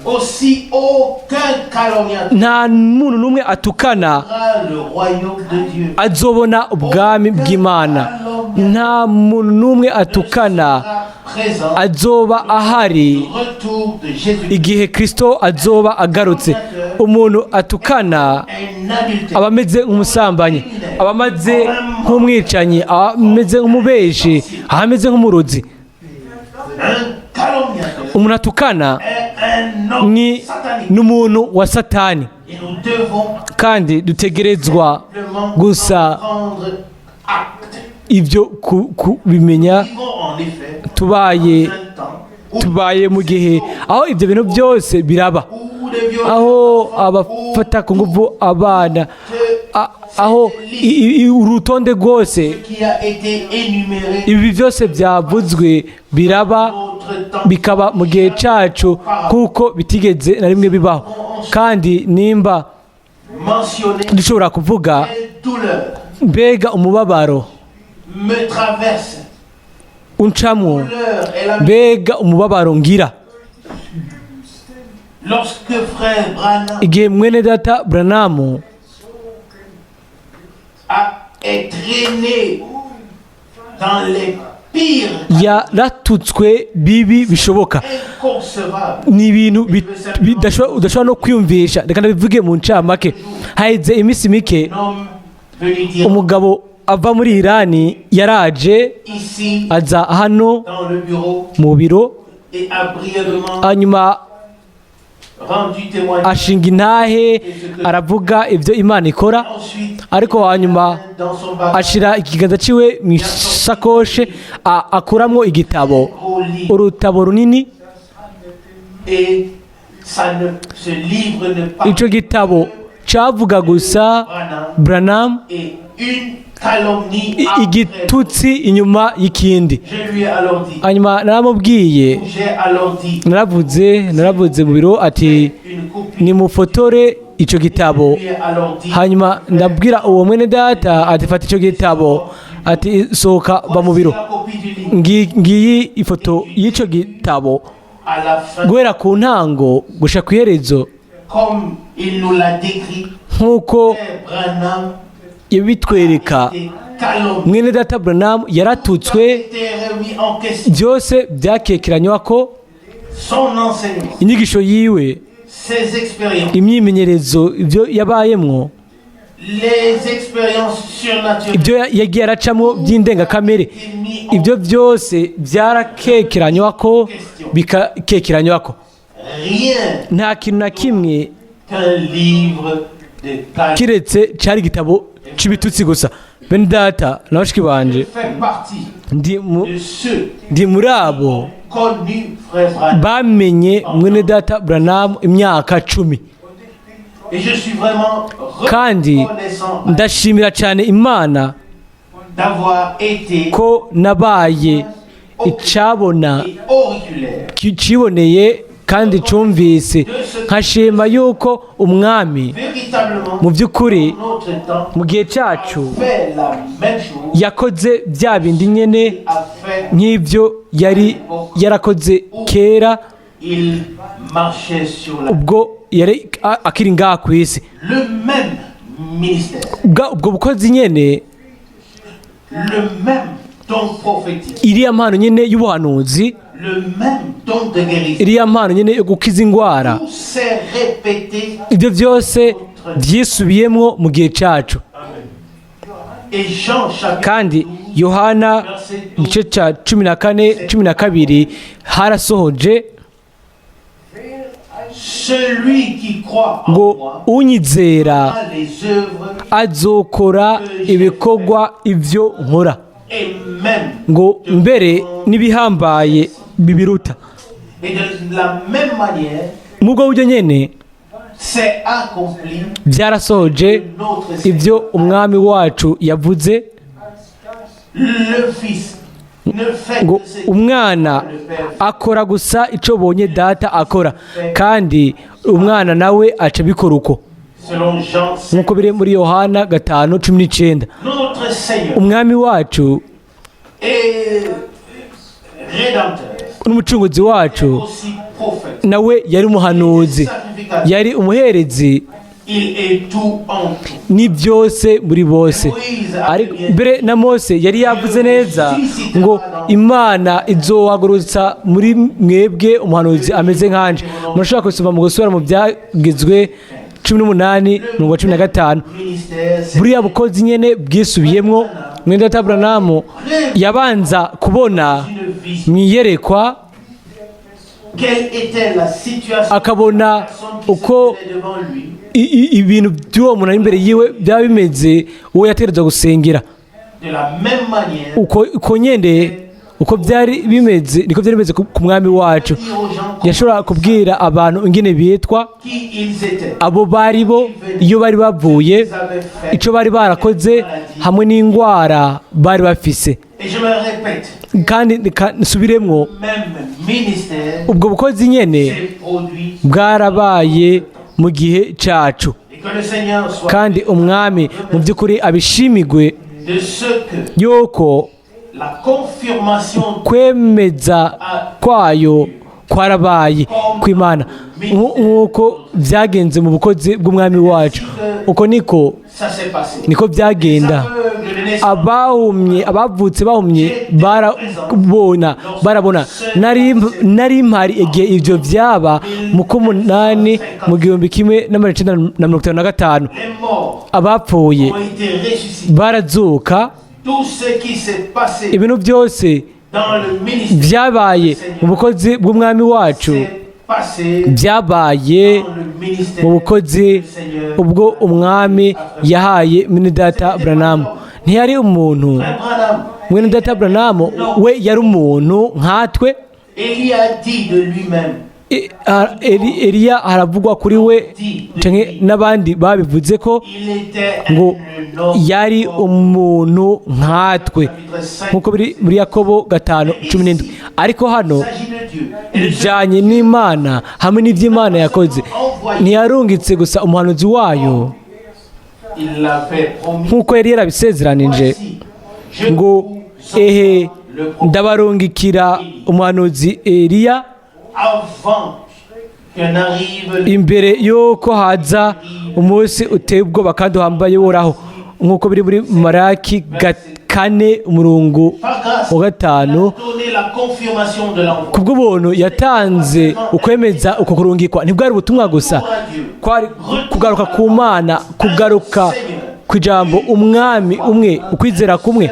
Aussi, aucun calomniateur Nta muntu n'umwe atukana n'aura le royaume de Dieu. Azobona ubwami bw'Imana. Nta muntu n'umwe atukana Sera présent azoba ahari au retour de Jésus. Igihe Kristo azoba agarutse. Umuntu atukana Un adultère. Aba ameze nk'umusambanyi, aba ameze nk'umwicanyi, aba ameze nk'umubeshi, aba ameze nk'umurozi. Un calomniateur Umuntu atukana est un homme ni satanique. N'umuntu wa Satani. Et nous devons Kandi dutegerezwa simplement gusa en prendre acte. Ibyo kubimenya. Vivons en effet Tubaye un temps où, Tubaye mu gihe aho ibyo bintu byose biraba, où les violeurs, aho abafata ku nguvu abana, aho urutonde rwose qui a été énuméré ibi byose byavuzwe biraba, notre temps. Bikaba mu gihe cyacu kuko bitigeze na rimwe bibaho. Kandi nimba Mentionné dushobora kuvuga, quelle douleur mbega umubabaro me traverse. Uncamwo, Douleur est la mbega umubabaro ngira. Lorsque frère Branham Igihe mwene data Branamu a est traîné dans les pire, Yaratutswe bibi bishoboka. Inconcevable. Ni ibintu udashobora no kwiyumvisha. Reka ndabivuge mu ncamake. Haheze iminsi mike, Un homme venu dire umugabo ava muri Irani yaraje, ici aza hano dans le bureau mu biro, et a brièvement hanyuma rendu témoignage. ashinga intahe, aravuga ibyo Imana ikora. Ensuite, Ariko hanyuma dans son bagage, ashira ikiganza ciwe mu isakoshe, akuramwo igitabo, gros livre. urutabo runini. Et ça ne, ce livre ne parle Ico gitabo cavuga gusa Branham Branham, et une calomnie après. igitutsi inyuma y'ikindi. Je lui ai alors dit, Hanyuma naramubwiye, j'ai alors dit, naravuze mu biro ati: une copie. "Nimufotore ico gitabo." Je lui ai alors dit, Hanyuma ndabwira uwo mwene data ati: "Fata ico gitabo", ati: "Sohoka, va mu biro." voici la copie du livre. Ngiyi ifoto y'ico gitabo. À la fin, Guhera ku ntango gushika ku iherezo, comme il nous l'a décrit, nk'uko Frère Branham yabitwereka, été calomnié, mwene data Branham yaratutswe, été remis en question. Byose byakekeranywa ko Son enseignement, inyigisho yiwe, ses expériences, imyimenyerezo, ibyo yabayemwo, les expériences surnaturelles ibyo yagiye aracamo by'indengakamere, étaient mis en ibyo byose byarakekeranywa ko, bikakekeranywa ko. Rien Nta kintu na kimwe qu'un livre de calomnie. kiretse cyari igitabo c'ibitutsi gusa. Bene data na bashiki banje, Fait partie de ceux ndi muri abo connus frère Branham. bamenye mwene data Branham imyaka 10. Et je suis vraiment Kandi reconnaissant ndashimira cyane Imana d'avoir été ko nabaye icabona et auriculaire ciboneye kandi cumvise, nkashima yuko Umwami véritablement mu by'ukuri notre temps mu gihe cyacu fait la même chose, yakoze bya bindi nyene a fait, nk'ibyo yari yarakoze kera, il marchait sur la ubwo yari akiri ngaha ku isi. Le même ministère, Ubwo bukozi nyene, le même don prophétique, iriya mpano nyene y'ubuhanuzi, le même don de guérison. Iriya mpano nyene yo gukiza indwara, Tout s'est répété ibyo byose byisubiyemwo mu gihe cyacu. Et Jean chapitre Kandi Yohana igice cya 14 12 harasohoje celui qui croit en ngo: moi "Unyizera a les œuvres azokora ibikorwa ibyo nkora, et même ngo mbere n'ibihambaye bibiruta." Et de la même manière Mu bwo buryo nyene s'est accompli byarasohoje notre Seigneur. ibyo Umwami wacu yavuze Le Fils ne fait ngo: que ce "Umwana akora gusa icyo bonye Data akora, kandi Umwana nawe aca abikora uko", selon Jean 7. nk'uko biri muri Yohana 5:19. Notre Seigneur Umwami wacu et Rédempteur, n'Umucunguzi wacu aussi prophète, nawe yari umuhanuzi, sacrificateur, yari umuherezi, il est tout en tout. Ni byose muri bose. Moïse a Ariko mbere na Mose yari yavuze neza ngo: "Imana izohagurutsa muri mwebwe umuhanuzi ameze nkanje." Murashobora kubisoma mu Gusubira mu Byagezwe 18:15. Ministère, c'est Buriya bukozi nyene bwisubiyemwo. Mwene data Branham yabanza kubona une vision. mu iyerekwa, Quelle était la situation akabona de la personne qui uko se tenait devant lui? Ibintu by'uwo muntu ari imbere yiwe byaba bimeze, uwo yategerezwa gusengera. De la même manière, Uko nyene uko byari bimeze, niko byari bimeze ku Mwami wacu. dire aux gens Yashobora kubwira abantu ingene bitwa, qui ils étaient, abo bari bo, iyo bari bavuye, ils avaient fait. icyo bari barakoze, hamwe n'indwara bari bafise. Et je me répète, Kandi reka nsubiremwo, même ministère ubwo bukozi nyene s'est produit bwarabaye mu gihe cyacu. et que le Seigneur soit Kandi Umwami mu by'ukuri abishimigwe de ce que yuko la confirmation kwemeza kwayo Kwarabaye kw'Imana nk'uko byagenze mu bukozi bw'Umwami wacu, uko niko Ça s'est passé. niko byagenda. Aveugles de naissance, Abahumye, abavutse bahumye barabona, barabona. Nari mpari igihe ibyo byaba mu k'umunani mu 1955. Les morts Abapfuye ont été ressuscités. barazuka. Tout ce qui s'est passé Ibintu byose dans le ministère byabaye mu bukozi bw'Umwami wacu s'est passé byabaye dans le ministère mu bukozi du Seigneur. ubwo Umwami yahaye mwene data Branham. Ntiyari umuntu. Frère Branham, Mwene data Branham we yari umuntu nkatwe. Élie a dit de lui-même, Eliya haravugwa kuri we canke n'abandi babivuze ko il était ngo un homme. yari umuntu nkatwe, Chapitre 5. nk'uko biri muri Yakobo 5:17. Ariko hano Il s'agit de Dieu. Et de ce bijanye n'Imana hamwe n'ivy'Imana yakoze. Ntiyarungitse gusa umuhanuzi wayo il l'avait promis. nk'uko yari yarabisezeranije Voici, je ngo vous ehe, envoie le prophète ndabarungikira umuhanuzi Eliya avant que n'arrive le imbere y'uko haza umunsi uteye ubwoba kandi uhambaye woraho, nk'uko biri muri Maraki 4 umurongo Par grâce, wa 5. donner la confirmation de l'envoi. Kubw'ubuntu yatanze ukwemeza uko kurungikwa. Ntibwari ubutumwa gusa, kwari kugaruka ku Mana, kugaruka ku ijambo, Umwami umwe, ukwizera kumwe,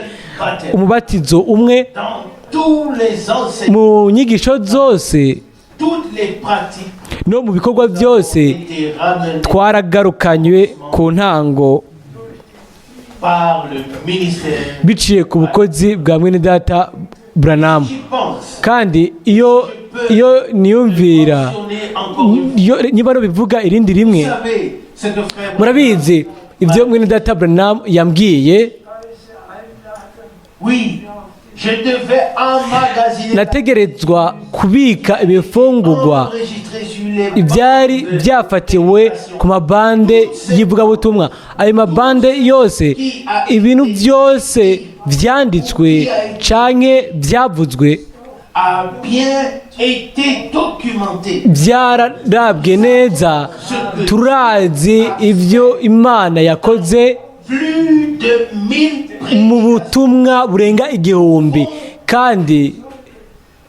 umubatizo umwe. Dans tous les enseignements, Mu nyigisho zose toutes les pratiques no mu bikorwa byose étaient ramenées twaragarukanywe ku ntango par le ministère. biciye ku bukozi bwa mwene data Branham. J'y pense. Kandi iyo niyumvira, Mentionner encore une fois. iyo niba bivuga irindi rimwe. Vous savez, ce que frère Murabizi ibyo mwene data Branham yambwiye. Oui, je devais emmagasiner, Nategerezwa kubika ibifungurwa enregistrer sur les ibyari bandes byafatiwe ku mabande y'ivugabutumwa, ayo mabande yose, ibintu byose byanditswe canke byavuzwe a bien été documenté. byararabwe neza. Turazi ibyo Imana yakoze Plus de 1000 mu butumwa burenga 1000, kandi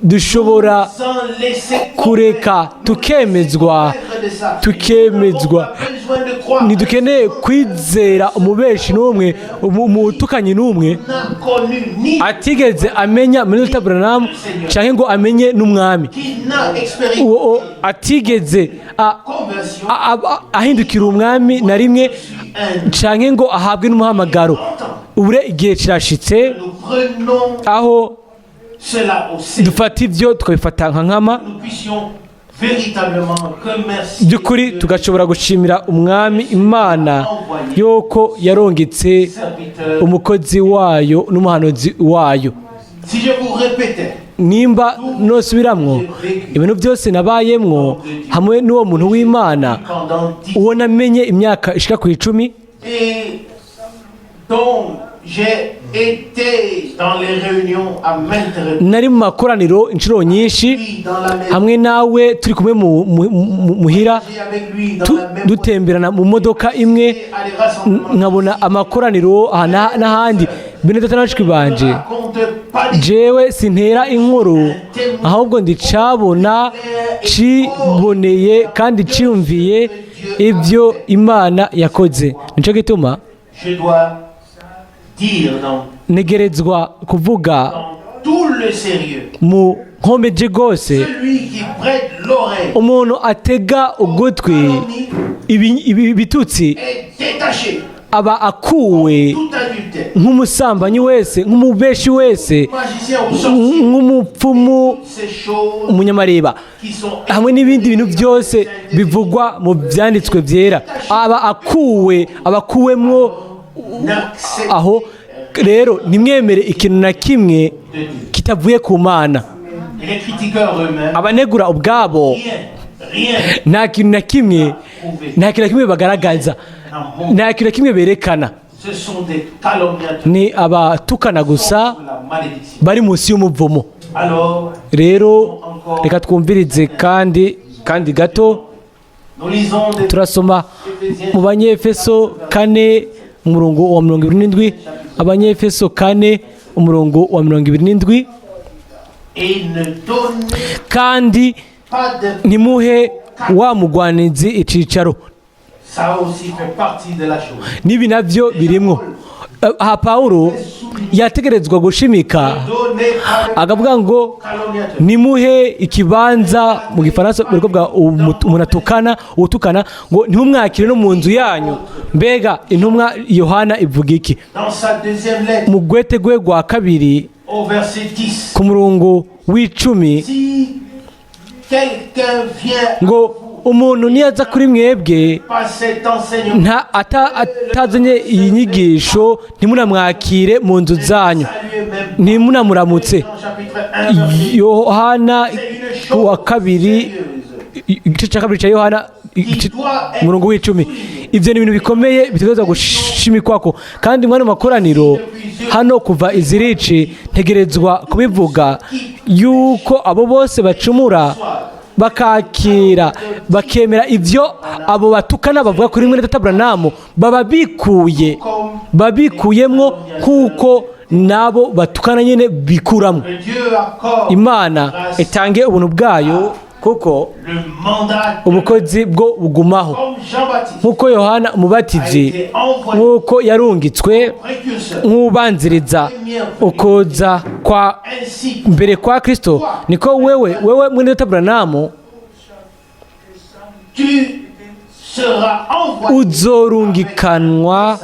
dushobora sans laisser kureka tukemezwa de ça. tukemezwa. Pas besoin de croire. Ntidukeneye kwizera umubeshi n'umwe, umutukanyi n'umwe N'a connu ni atigeze amenya muri Branham cyangwa ngo amenye n'Umwami, qui n'a expérimenté uwo atigeze conversion ahindukira Umwami na rimwe un canke ngo ahabwe n'umuhamagaro. Ubure igihe kirashitse Nous prenons aho cela au sérieux. dufata ibyo tukabifata nka nkama, Nous puissions véritablement remercier by'ukuri Dieu, tugashobora gushimira Umwami Imana yuko yarongetse serviteur. umukozi wayo n'umuhanuzi wayo. Si je vous répétais Nimba nosubiramwo ibintu byose nabayemwo hamwe n'uwo muntu w'Imana, pendant 10 uwo namenye imyaka ishika ku 10, et dont j'ai été dans les réunions à maintes reprises, nari mu makoraniro inshuro nyinshi dans la maison, hamwe nawe, turi kumwe muhira, avec lui dans la même dutemberana mu modoka imwe, à des rassemblements. nkabona amakoraniro aha n'ahandi. Bene data na bashiki banje, Raconte pas des jewe sintera inkuru, ahubwo ndicabona ciboneye kandi ciyumviye ibyo Imana yakoze. Nico gituma Je dois dire dans, ntegerezwa kuvuga dans tout le sérieux, mu nkomeje rwose, celui qui prête l'oreille umuntu atega ugutwi ibi bitutsi est détaché aba akuwe tout adultère, nk'umusambanyi wese, nk'umubeshi wese, magicien ou sorcier, nk'umupfumu, ces choses umunyamareba qui sont hamwe n'ibindi bintu byose bivugwa mu byanditswe byera, aba akuwe, aba akuwemwo. N'acceptez Aho rero ntimwemere ikintu na kimwe kitavuye ku Mana. Et les critiqueurs eux-mêmes, Abanegura ubwabo rien, rien nta kintu na kimwe, nta kintu na kimwe bagaragaza, n'en montre. nta kintu na kimwe berekana. Ce sont des calomniateurs Ni abatukana gusa de la malédiction. bari munsi y'umuvumo. Alors, Rero en Reka twumvirize kandi gato. Nous lisons des Turasoma mu Banyefeso 4, umurongo wa 27. Abanyefeso 4, umurongo wa 27. Et ne donnez Kandi pas de ntimuhe wa mugwanizi icicaro. Ça aussi fait partie de la chose. N'ibi nabyo birimwo. Aha Pawulo yategerezwa gushimika, Donnez pas de akavuga ngo calomniateur. nimuhe ikibanza. Mu Gifaransa bari kuvuga umuntu atukana, utukana, ngo ntimumwakire no mu nzu yanyu. Mbega intumwa Yohana ivuga iki? Dans sa deuxième lettre, Mu rwete rwe rwa kabiri, au verset 10, ku murongo wa 10, si quelqu'un vient ngo umuntu niyaza kuri mwebwe par cet enseignement, atazanye iyi nyigisho, ntimunamwakire mu nzu zanyu, saluez même ntimunamuramutse. Jean chapitre 1, verset Yohana c'est une wa chose kabiri, sérieuse igice cya kabiri cya Yohana, umurongo wa 10. Ibyo ni ibintu bikomeye bitegerezwa gushimikwako. Kandi mwana makoraniro hano kuva izirici, ntegerezwa kubivuga yuko abo bose bacumura bakakira, bakemera ibyo abo batukana bavuga kuri mwene data Branham, baba bikuyemwo kuko nabo batukana nyine bikuramo. Que Dieu accorde Imana itange ubuntu bwayo, kuko le mandat de ubukozi bwo bugumaho. comme Jean-Baptiste Nk'uko Yohana Umubatizi, a été envoyé nk'uko yarungitswe précurseur, nk'ubanziriza ukuza kwa ainsi mbere kwa Kristo, niko wewe mwene data Branham tu seras envoyé uzorungikanwa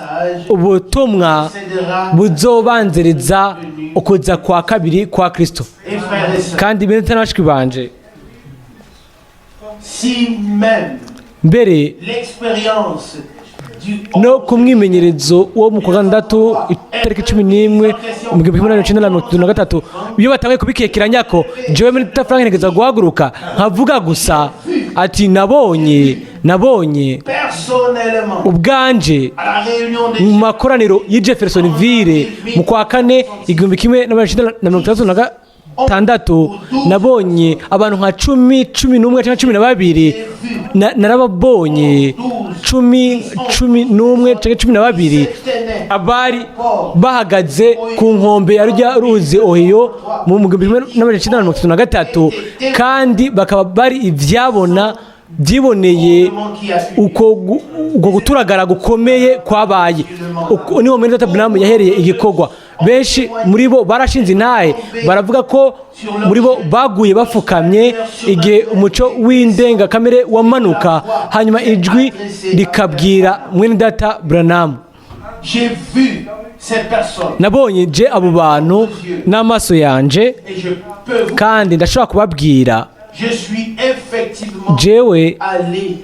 ubutumwa cédera buzobanziriza ukuza kwa kabiri kwa Kristo. Et frères et sœurs, Kandi bene data na bashiki banje, si même mbere l'expérience du no ku mwimenyerezo wo mu kwa gatandatu, itariki 11, mu 1933, iyo batanguye kubikekeranya ko jewe muri data Frank ntegereza guhaguruka nkavuga gusa ati nabonye personnellement ubwanje à la réunion des mu makoraniro y'i Jeffersonville mu kwa kane, 1966, nabonye abantu nka 10, 11 cyangwa 12. Narababonye 10, 11 cyangwa 12, abari bahagaze ku nkombe ya rujya ruzi Ohio mu 1933, kandi bakaba bari ibyabona byiboneye qui a eu uko guturagara gukomeye kwabaye. Uko niwo mwene data Branham yahereye igikorwa. Benshi muri bo barashinze intahe, baravuga ko muri bo baguye bafukamye igihe umuco w'indengakamere wamanuka, hanyuma ijwi rikabwira mwene data Branham. J'ai vu ces personnes Nabonye je abo bantu n'amaso yanje, et je peux vous kandi ndashobora kubabwira. Je suis effectivement Jewe allé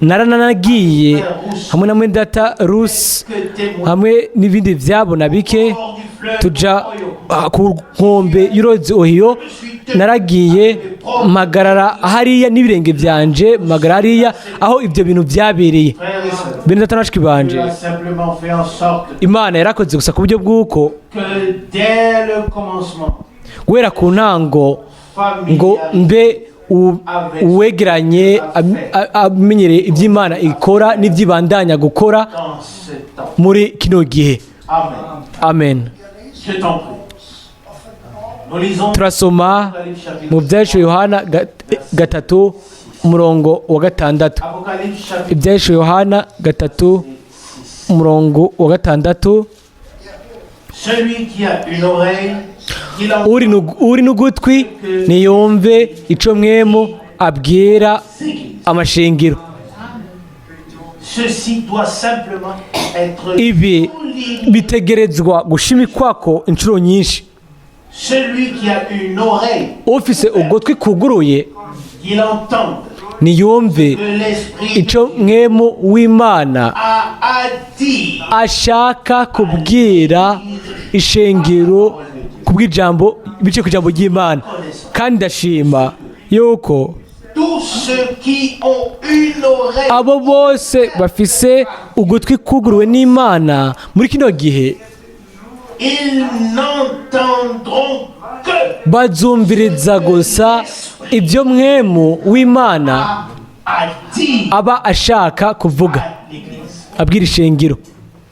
narananagiye hamwe na mwene data Rusi, que témoin hamwe n'ibindi byabona bike, hors du fleuve tuja Ohio. ku nkombe y'uruzi Ohiyo. Naragiye mpagarara hariya n'ibirenge byanje, mpagarara hariya aho ibyo bintu byabereye. Frères et sœurs, Bene data na bashiki banje, Dieu a simplement fait en sorte Imana yarakoze gusa ku buryo bw'uko que dès le commencement, guhera ku ntango, ngo familial, mbe uwegeranye, amenyereye iby'Imana ikora n'ibyibandanya gukora dans ce temps. muri kino gihe. Amen. Amen. Je t'en prie. Nous lisons Turasoma Apocalypse chapitre, mu Byahishuwe Yohana 3, umurongo wa 6. Apocalypse chapitre Ibyahishuwe Yohana 3, umurongo wa 6. Celui qui a une oreille, qu'il entende Uri n'ugutwi niyumve ico Mpwemu abwira amashengero. Ceci doit simplement être Ibi souligné. bitegerezwa gushimikwako inshuro nyinshi. Celui qui a une oreille, Ufise ugutwi kuguruye qu'il entende niyumve que l'Esprit ico Mpwemu w'Imana a à dire. ashaka kubwira ishengero kubw'ijambo, biciye ku ijambo ry'Imana. Kandi ndashima yuko Tous ceux qui ont une oreille abo bose bafise ugutwi kuguruwe n'Imana muri kino gihe Ils n'entendront que Bazumviriza gusa ibyo Mpwemu w'Imana à dire aba ashaka kuvuga, à l'Église. abwira ishengero.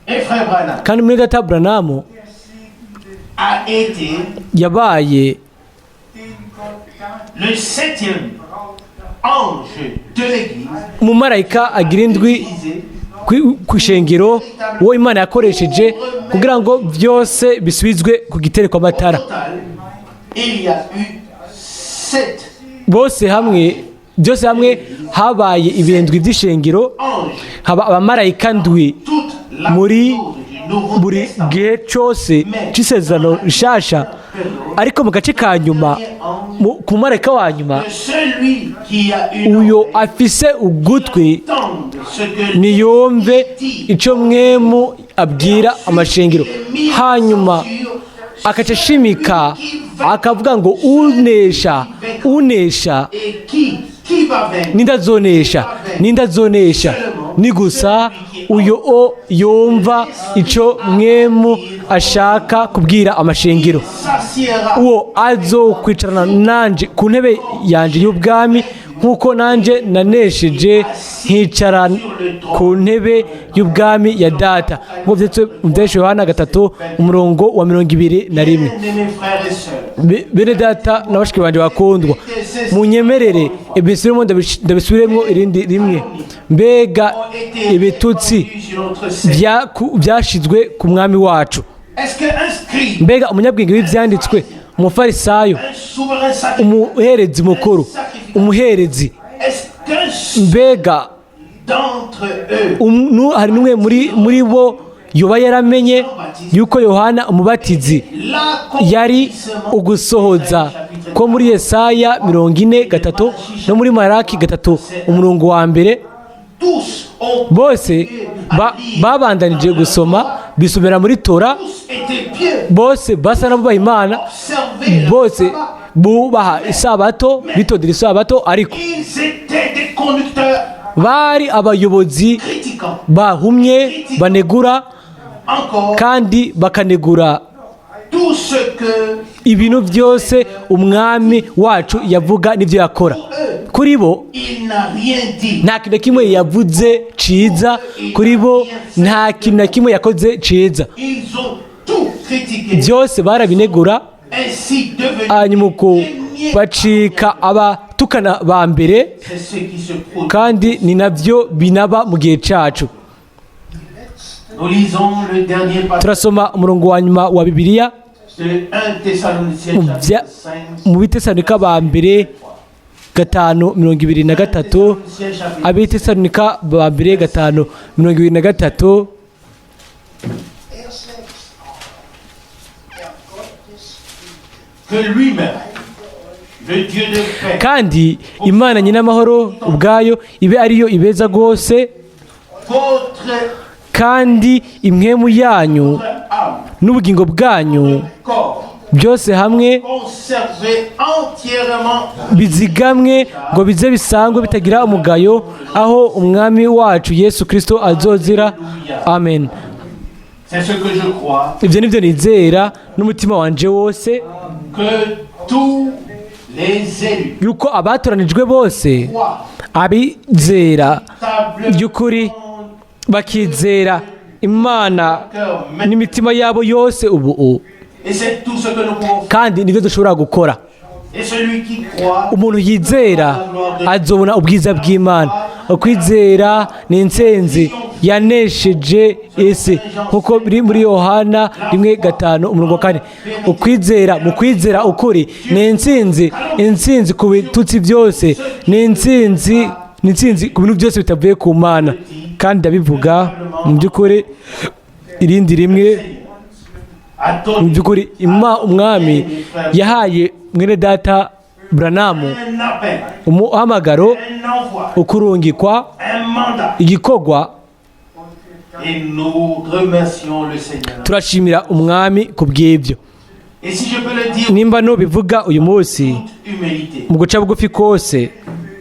Et frère Branham Kandi muri data Branham a été yabaye le septième ange de l'Église umumarayika agira indwi utilisé ku ishengero, uwo Imana yakoresheje kugira ngo byose bisubizwe ku gitereko Au amatara. total, il y a eu sept Bose hamwe, byose hamwe, habaye ibindwi by'ishengero, anges. Haba abamarayika ndwi Toute la muri du Nouveau buri Testament. gihe cyose cy'isezerano rishasha, ariko mu gace ka nyuma, ku mumarayika wa nyuma, Celui qui a une uyo oreille, afise ugutwi entende ce que niyumve icyo Mpwemu abwira amashengero. Hanyuma akaca ashimika akavuga ngo: "Unesha, unesha." Et qui va vaincre? Nindazonesha, nindazonesha? Ni gusa uyo o yumva icyo Mpwemu ashaka kubwira amashengero. S'assiera Uwo azokwicarana nanje ku ntebe yanje y'ubwami, nk'uko nanjye nanesheje nkicara ku ntebe y'ubwami ya Data, nk'uko byanditswe mu Byahishuwe Yohana 3, umurongo wa 21. Bien-aimés frères et sœurs, Bene data na bashiki banjye bakundwa, munyemerere ibisubiremo, ndabisubiremo irindi rimwe. Mbega ont été ibitutsi répandus sur notre Seigneur. byashizwe ku Mwami wacu! Est-ce qu'un scribe, Mbega umunyabwenge w'ibyanditswe, umufarisayo, un souverain sacrificateur, umuherezi mukuru, umuherezi, est-ce qu'un seul mbega d'entre eux hari n'umwe muri bo yoba yaramenye yuko Yohana Umubatizi yari l'accomplissement ugusohoza ko muri Yesaya 43 no muri Maraki 3, umurongo wa mbere? Tous ont Bose babandanije gusoma, bisomera muri Tora. tous été pieux, Bose basa n'abubaha Imana, observé le bose sabbat. bubaha isabato, bitondera isabato, ariko Ils étaient des conducteurs bari abayobozi critiquants. bahumye, banegura Encore kandi bakanegura tout ce que ibintu byose Umwami wacu yavuga n'ibyo yakora. Kuri bo il n'a rien dit. nta kintu na kimwe yavuze ciza, kuri bo nta kintu na kimwe yakoze ciza. Ils ont tout critiqué. Byose barabinegura. Ainsi devenu Hanyuma uko premiers. bacika abatukana ba mbere. C'est ce qui se produit. Kandi ni nabyo binaba mu gihe cacu. Nous lisons le dernier passage Turasoma umurongo wa nyuma wa Bibiliya de 1 Thessaloniciens mu chapitre 5. mu Bitesalonika ba mbere 5:23. Thessaloniciens chapitre Abitesalonika ba mbere 5:23. Er selbst aber, der Gott des Friedens, Que lui-même, le Dieu de paix, Kandi Imana nyina amahoro ubwayo ibe ariyo ibeza rwose, votre kandi impwemu yanyu âme, n'ubugingo bwanyu corps, byose hamwe conservé entièrement bizigamwe ngo bize bisangwe bitagira umugayo aho Umwami wacu Yesu Kirisito azozira. Amen. C'est ce que je crois, Ibyo nibyo nizera n'umutima wanje wose, que tous les élus yuko abatoranijwe bose, croient abizera table by'ukuri, bakizera Imana cœur n'imitima yabo yose ubu. Et c'est tout ce que nous pouvons faire. Kandi nibyo dushobora gukora. Et celui qui croit Umuntu yizera azobona ubwiza bw'Imana. Ukwizera ni intsinzi yanesheje isi, nkuko biri muri Yohana 1:5, umurongo wa 4. Ukwizera, mu kwizera ukuri, ni intsinzi, intsinzi ku bitutsi byose, ni intsinzi, ni intsinzi ku bintu byose bitavuye ku Mana. Kandi ndabivuga mu by'ukuri irindi rimwe, a mu donné by'ukuri Umwami yahaye mwene data Branham un appel, umuhamagaro, un envoi, ukurungikwa, un mandat. igikorwa. Et nous remercions le Seigneur. Turashimira Umwami ku bw'ibyo. Et si je peux le dire Nimba nubivuga uyu munsi toute humilité, mu guca bugufi kose,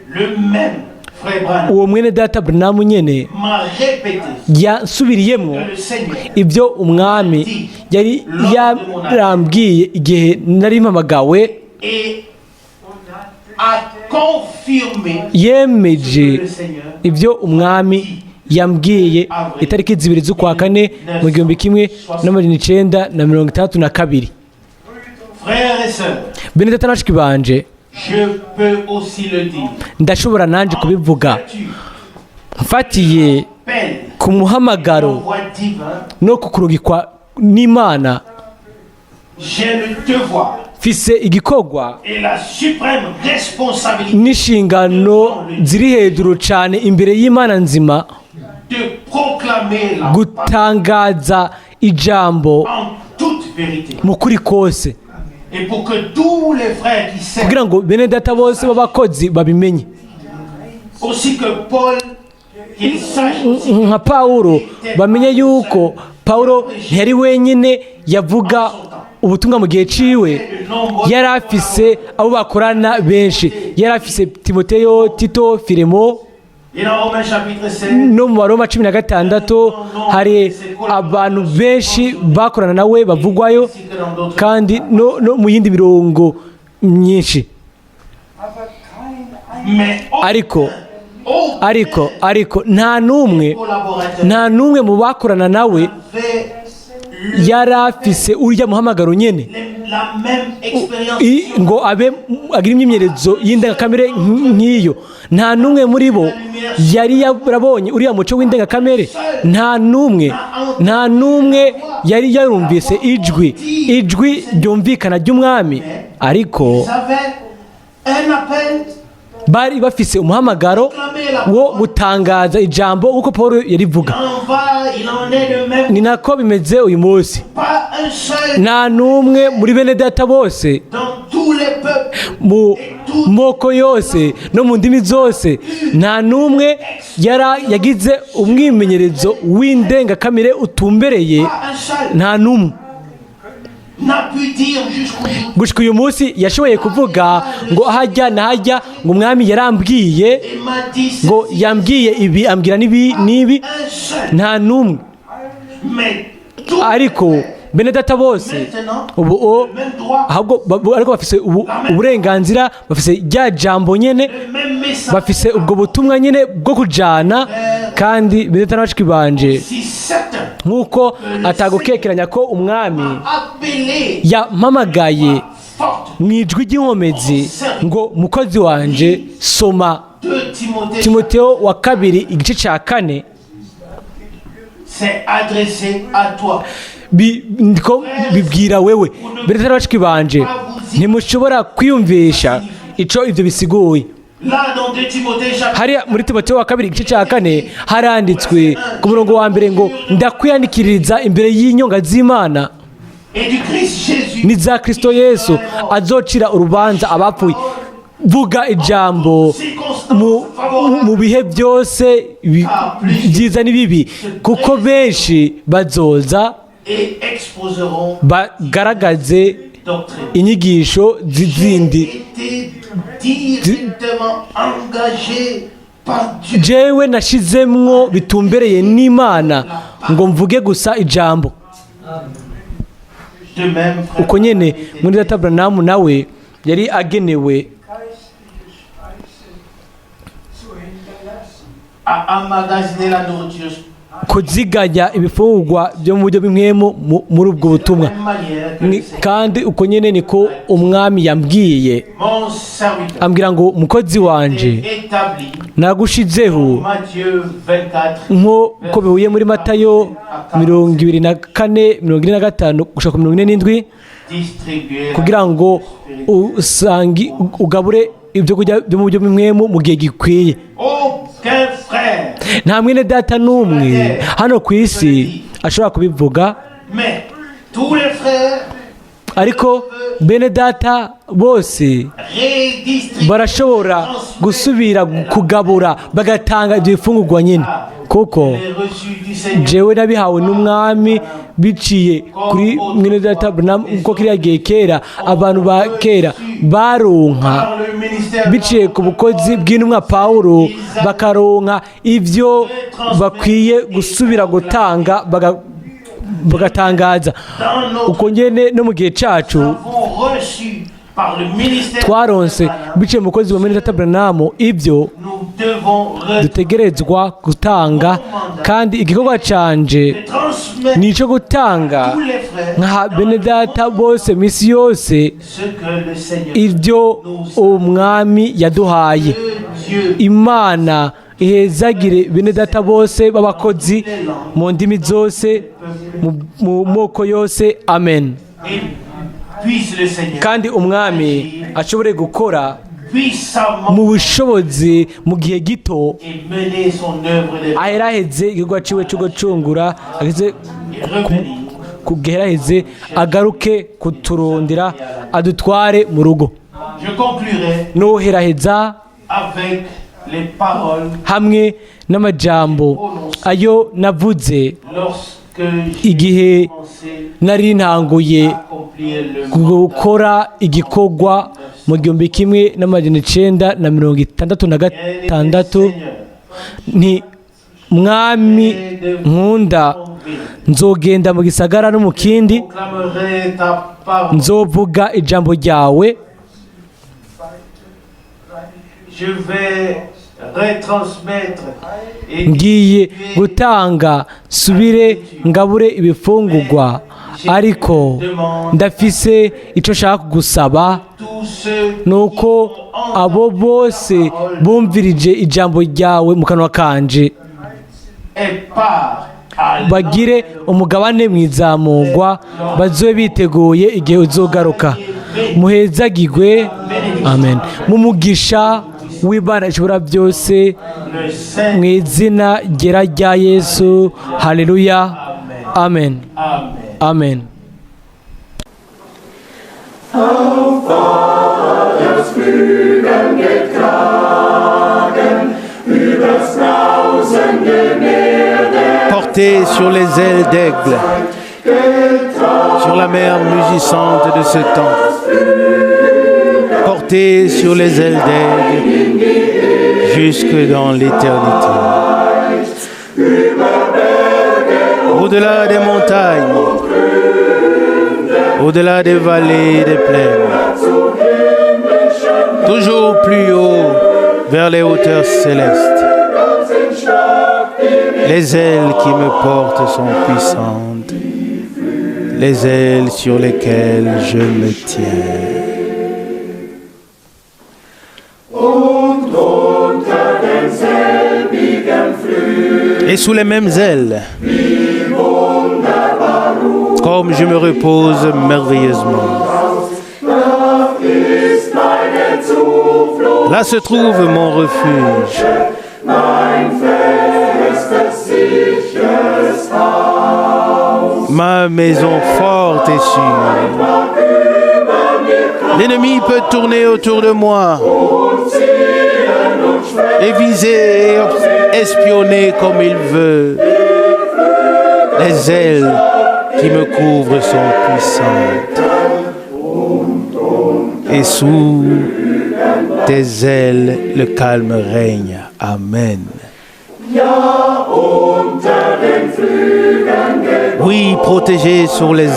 le même Frère Branham Uwo mwene data Branham nyene m'a répété yasubiriyemwo que le Seigneur ibyo umwami yari yarambwiye igihe nari mpamagawe, et a confirmé yemeje que le Seigneur ibyo umwami yambwiye itariki 2 z'ukwa kane mu 1962. Frères et sœurs, Bene data na bashiki banje, je peux aussi le dire. Ndashobora nanjye kubivuga Tu mfatiye appelles ku muhamagaro l'envoi divin, no kukurungikwa n'Imana. J'ai le devoir Mfise igikorwa et la suprême responsabilité n'inshingano ziri hejuru cyane imbere y'Imana nzima de proclamer la parole gutangaza ijambo en toute vérité. mu kuri kose, Et pour que tous les frères qui servent, kugira ngo bene data bose b'abakozi babimenye, aussi que Paul, qu'ils sachent aussi nka Pawulo, bamenye yuko Pawulo ntiyari wenyine yavuga ubutumwa mu gihe ciwe. de nombreux Yari afise abo bakorana benshi, yari afise Timoteyo, Tito, Filemo. Et dans Romains chapitre 7, No mu Baroma 16 hari abantu benshi bakorana nawe bavugwayo, ainsi que dans d'autres. kandi no mu yindi mirongo myinshi. Aber kein Mais Ariko aucun ariko nta n'umwe, collaborateur nta n'umwe mu bakorana nawe avait yari afise urya muhamagaro nyene la même expérience. Ngo abe agire imyimenyerezo y'indengakamere nk'iyo. Nta n'umwe muri bo yari yarabonye uriya muco w'indengakamere. Nta n'umwe, nta n'umwe yari yarumvise ijwi ryumvikana ry'umwami. Ariko Ils avaient un appel, bari bafise umuhamagaro wo gutangaza ijambo uko Paul yarivuga. il en va, il en est de même. Ni nako bimeze uyu munsi. Pas un seul Nta n'umwe muri bene data bose, dans tous les peuples mu moko yose no mu ndimi zose, nta n'umwe yara yagize umwimenyerezo w'indengakamere utumbereye. Pas un seul Nta n'umwe n'a pu dire jusqu'aujourd'hui. Gushika uyu munsi yashoboye kuvuga ngo hajya na hajya ngo umwami yarambwiye Et m'a dit ngo ceci. yambwiye ibi, ambwira n'ibi n'ibi. Un seul. Nta n'umwe. Mais tous Ariko bene data bose ubu o le même droit, ahubwo ariko bafise ubu uburenganzira, bafise rya jambo nyene, le même message. Bafise ubwo butumwa nyene bwo kujana. Kandi bene data na bashiki banje, Si certain nk'uko atagukekeranya ko umwami appelé yampamagaye forte mu ijwi ry'inkomezi ngo: "Mukozi wanje, soma 2 Timothée Timoteo wa kabiri igice cya kane." C'est adressé à toi. Ndiko bibwira wewe. Bene data na bashiki banje, ntimushobora kwiyumvisha ico ivyo bisiguye. Là, dans 2 Timothée chapitre Hariya muri Timoteo wa kabiri igice cya kane haranditswe ku murongo wa mbere ngo: "Ndakwiyandikiriza imbere y'inyonga z'Imana et du Christ Jésus n'iza Kristo Yesu azocira urubanza abapfuye. Vuga ijambo mu bihe byose, byiza n'ibibi, kuko benshi bazoza et exposeront bagaragaze doctrine. inyigisho z'izindi." J'ai été directement engagé par Dieu. Jewe nashizemwo bitumbereye n'Imana ngo mvuge gusa ijambo. De même, frère, Uko nyene muri data Branham nawe yari agenewe geistliche Speise zu hinterlassen. à emmagasiner la nourriture kuziganya ibifungurwa byo mu buryo bw'impwemu muri ubwo butumwa. de la même manière que le Seigneur, Kandi uko nyene niko umwami yambwiye, mon serviteur, ambwira ngo: "Mukozi wanje, établi nagushizeho Matthieu 24 nk'uko bihuye muri Matayo 24, 45 gushika ku 47, distribuer kugira ngo usangi ugabure ibyo kurya byo mu buryo bw'impwemu mu gihe gikwiye." Aucun frère, Nta mwene data n'umwe hano ku isi ashobora kubivuga, mais tous les frères ariko bene data bose redistribuent barashobora gusubira kugabura, bagatanga ibyo bifungurwa nyine, kuko les reçus du Seigneur jewe nabihawe n'umwami biciye kuri mwene data Branham, kuko kiriya gihe kera abantu ba kera Baronka par le ministère biciye ku bukozi bw'intumwa Pawulo, bakaronka ibyo bakwiye gusubira gutanga bagatangaza. Dans notre Uko nyene no mu gihe cacu avons reçu par le ministère twaronse biciye mu mukozi wa mwene Branham ibyo nous devons dutegerezwa gutanga, kandi igikorwa canje transmettre ni ico gutanga tous les frères nka bene data bose misi yose ce que le Seigneur ibyo umwami yaduhaye. Dieu Imana ihezagire bene data bose b'abakozi mu ndimi zose, mu moko yose. Amen. Et puisse le Seigneur Kandi umwami ashobore gukora puissamment mu bushobozi mu gihe gito, et mener son œuvre de aheraheze igikorwa ciwe cyo gucungura, ageze et revenir kugeraheze, agaruke kuturondera adutware mu rugo. Je conclurai Noheraheza avec les paroles hamwe n'amajambo ayo navuze lorsque j'ai igihe commencé nari ntanguye à accomplir le mandat gukora igikorwa mu 1966, Seigneur nti: "Mwami nkunda, nzogenda mu gisagara no mu kindi, proclamerai ta parole. nzovuga ijambo ryawe." Je vais retransmettre et "Ngiye gutanga, subire ngabure ibifungurwa, ariko ndafise icyo nshaka kugusaba, tous ceux nuko abo bose bumvirije ijambo ryawe mu kanwa kanje aient part à bagire umugabane mu izamurwa, bazobe biteguye igihe uzogaruka. Muhezagigwe, amen, mu mugisha w'Imana ishobora byose, le Saint. mu izina ryera rya Yesu. Haleluya, amen." Amen. Amen. Auf getragen, übers brausende Meer der Porté sur les ailes d'aigle, sur la mer mugissante de ce temps, porté sur les ailes d'aigle jusque dans l'éternité. Au-delà des montagnes, au-delà des vallées et des plaines, toujours plus haut vers les hauteurs célestes. Les ailes qui me portent sont puissantes, les ailes sur lesquelles je me tiens. Und unter denselbigen Flügeln Et sous les mêmes ailes, comme je me repose merveilleusement. Da ist meine Zuflucht, Là se trouve mon refuge. Mein festes, sicheres Haus. Ma maison forte et sûre. Mag über mir L'ennemi peut tourner autour de moi und ziehen und schwellen, et viser et espionner comme il veut. Les ailes qui me couvrent sont puissantes. Et sous tes ailes, le calme règne. Amen. Ja, unter den Flügeln Oui, protégé sous les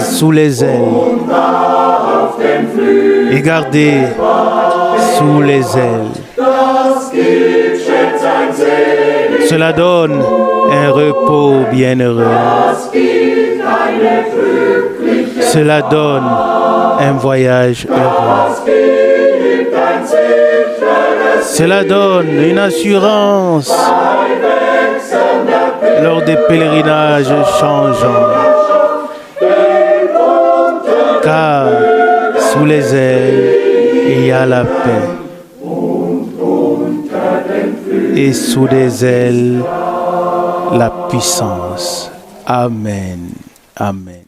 ailes und auf den Flügeln, et gardé sous les ailes. Das gibt Schätzlein selig, Cela donne un repos bienheureux. Das gibt eine glückliche, Cela donne un voyage heureux. Das gibt ein sicheres Cela donne une assurance bei wechselnder lors des pèlerinages changeants. Denn unter Car sous les ailes, il y a la paix. Et sous des ailes, la puissance. Amen. Amen.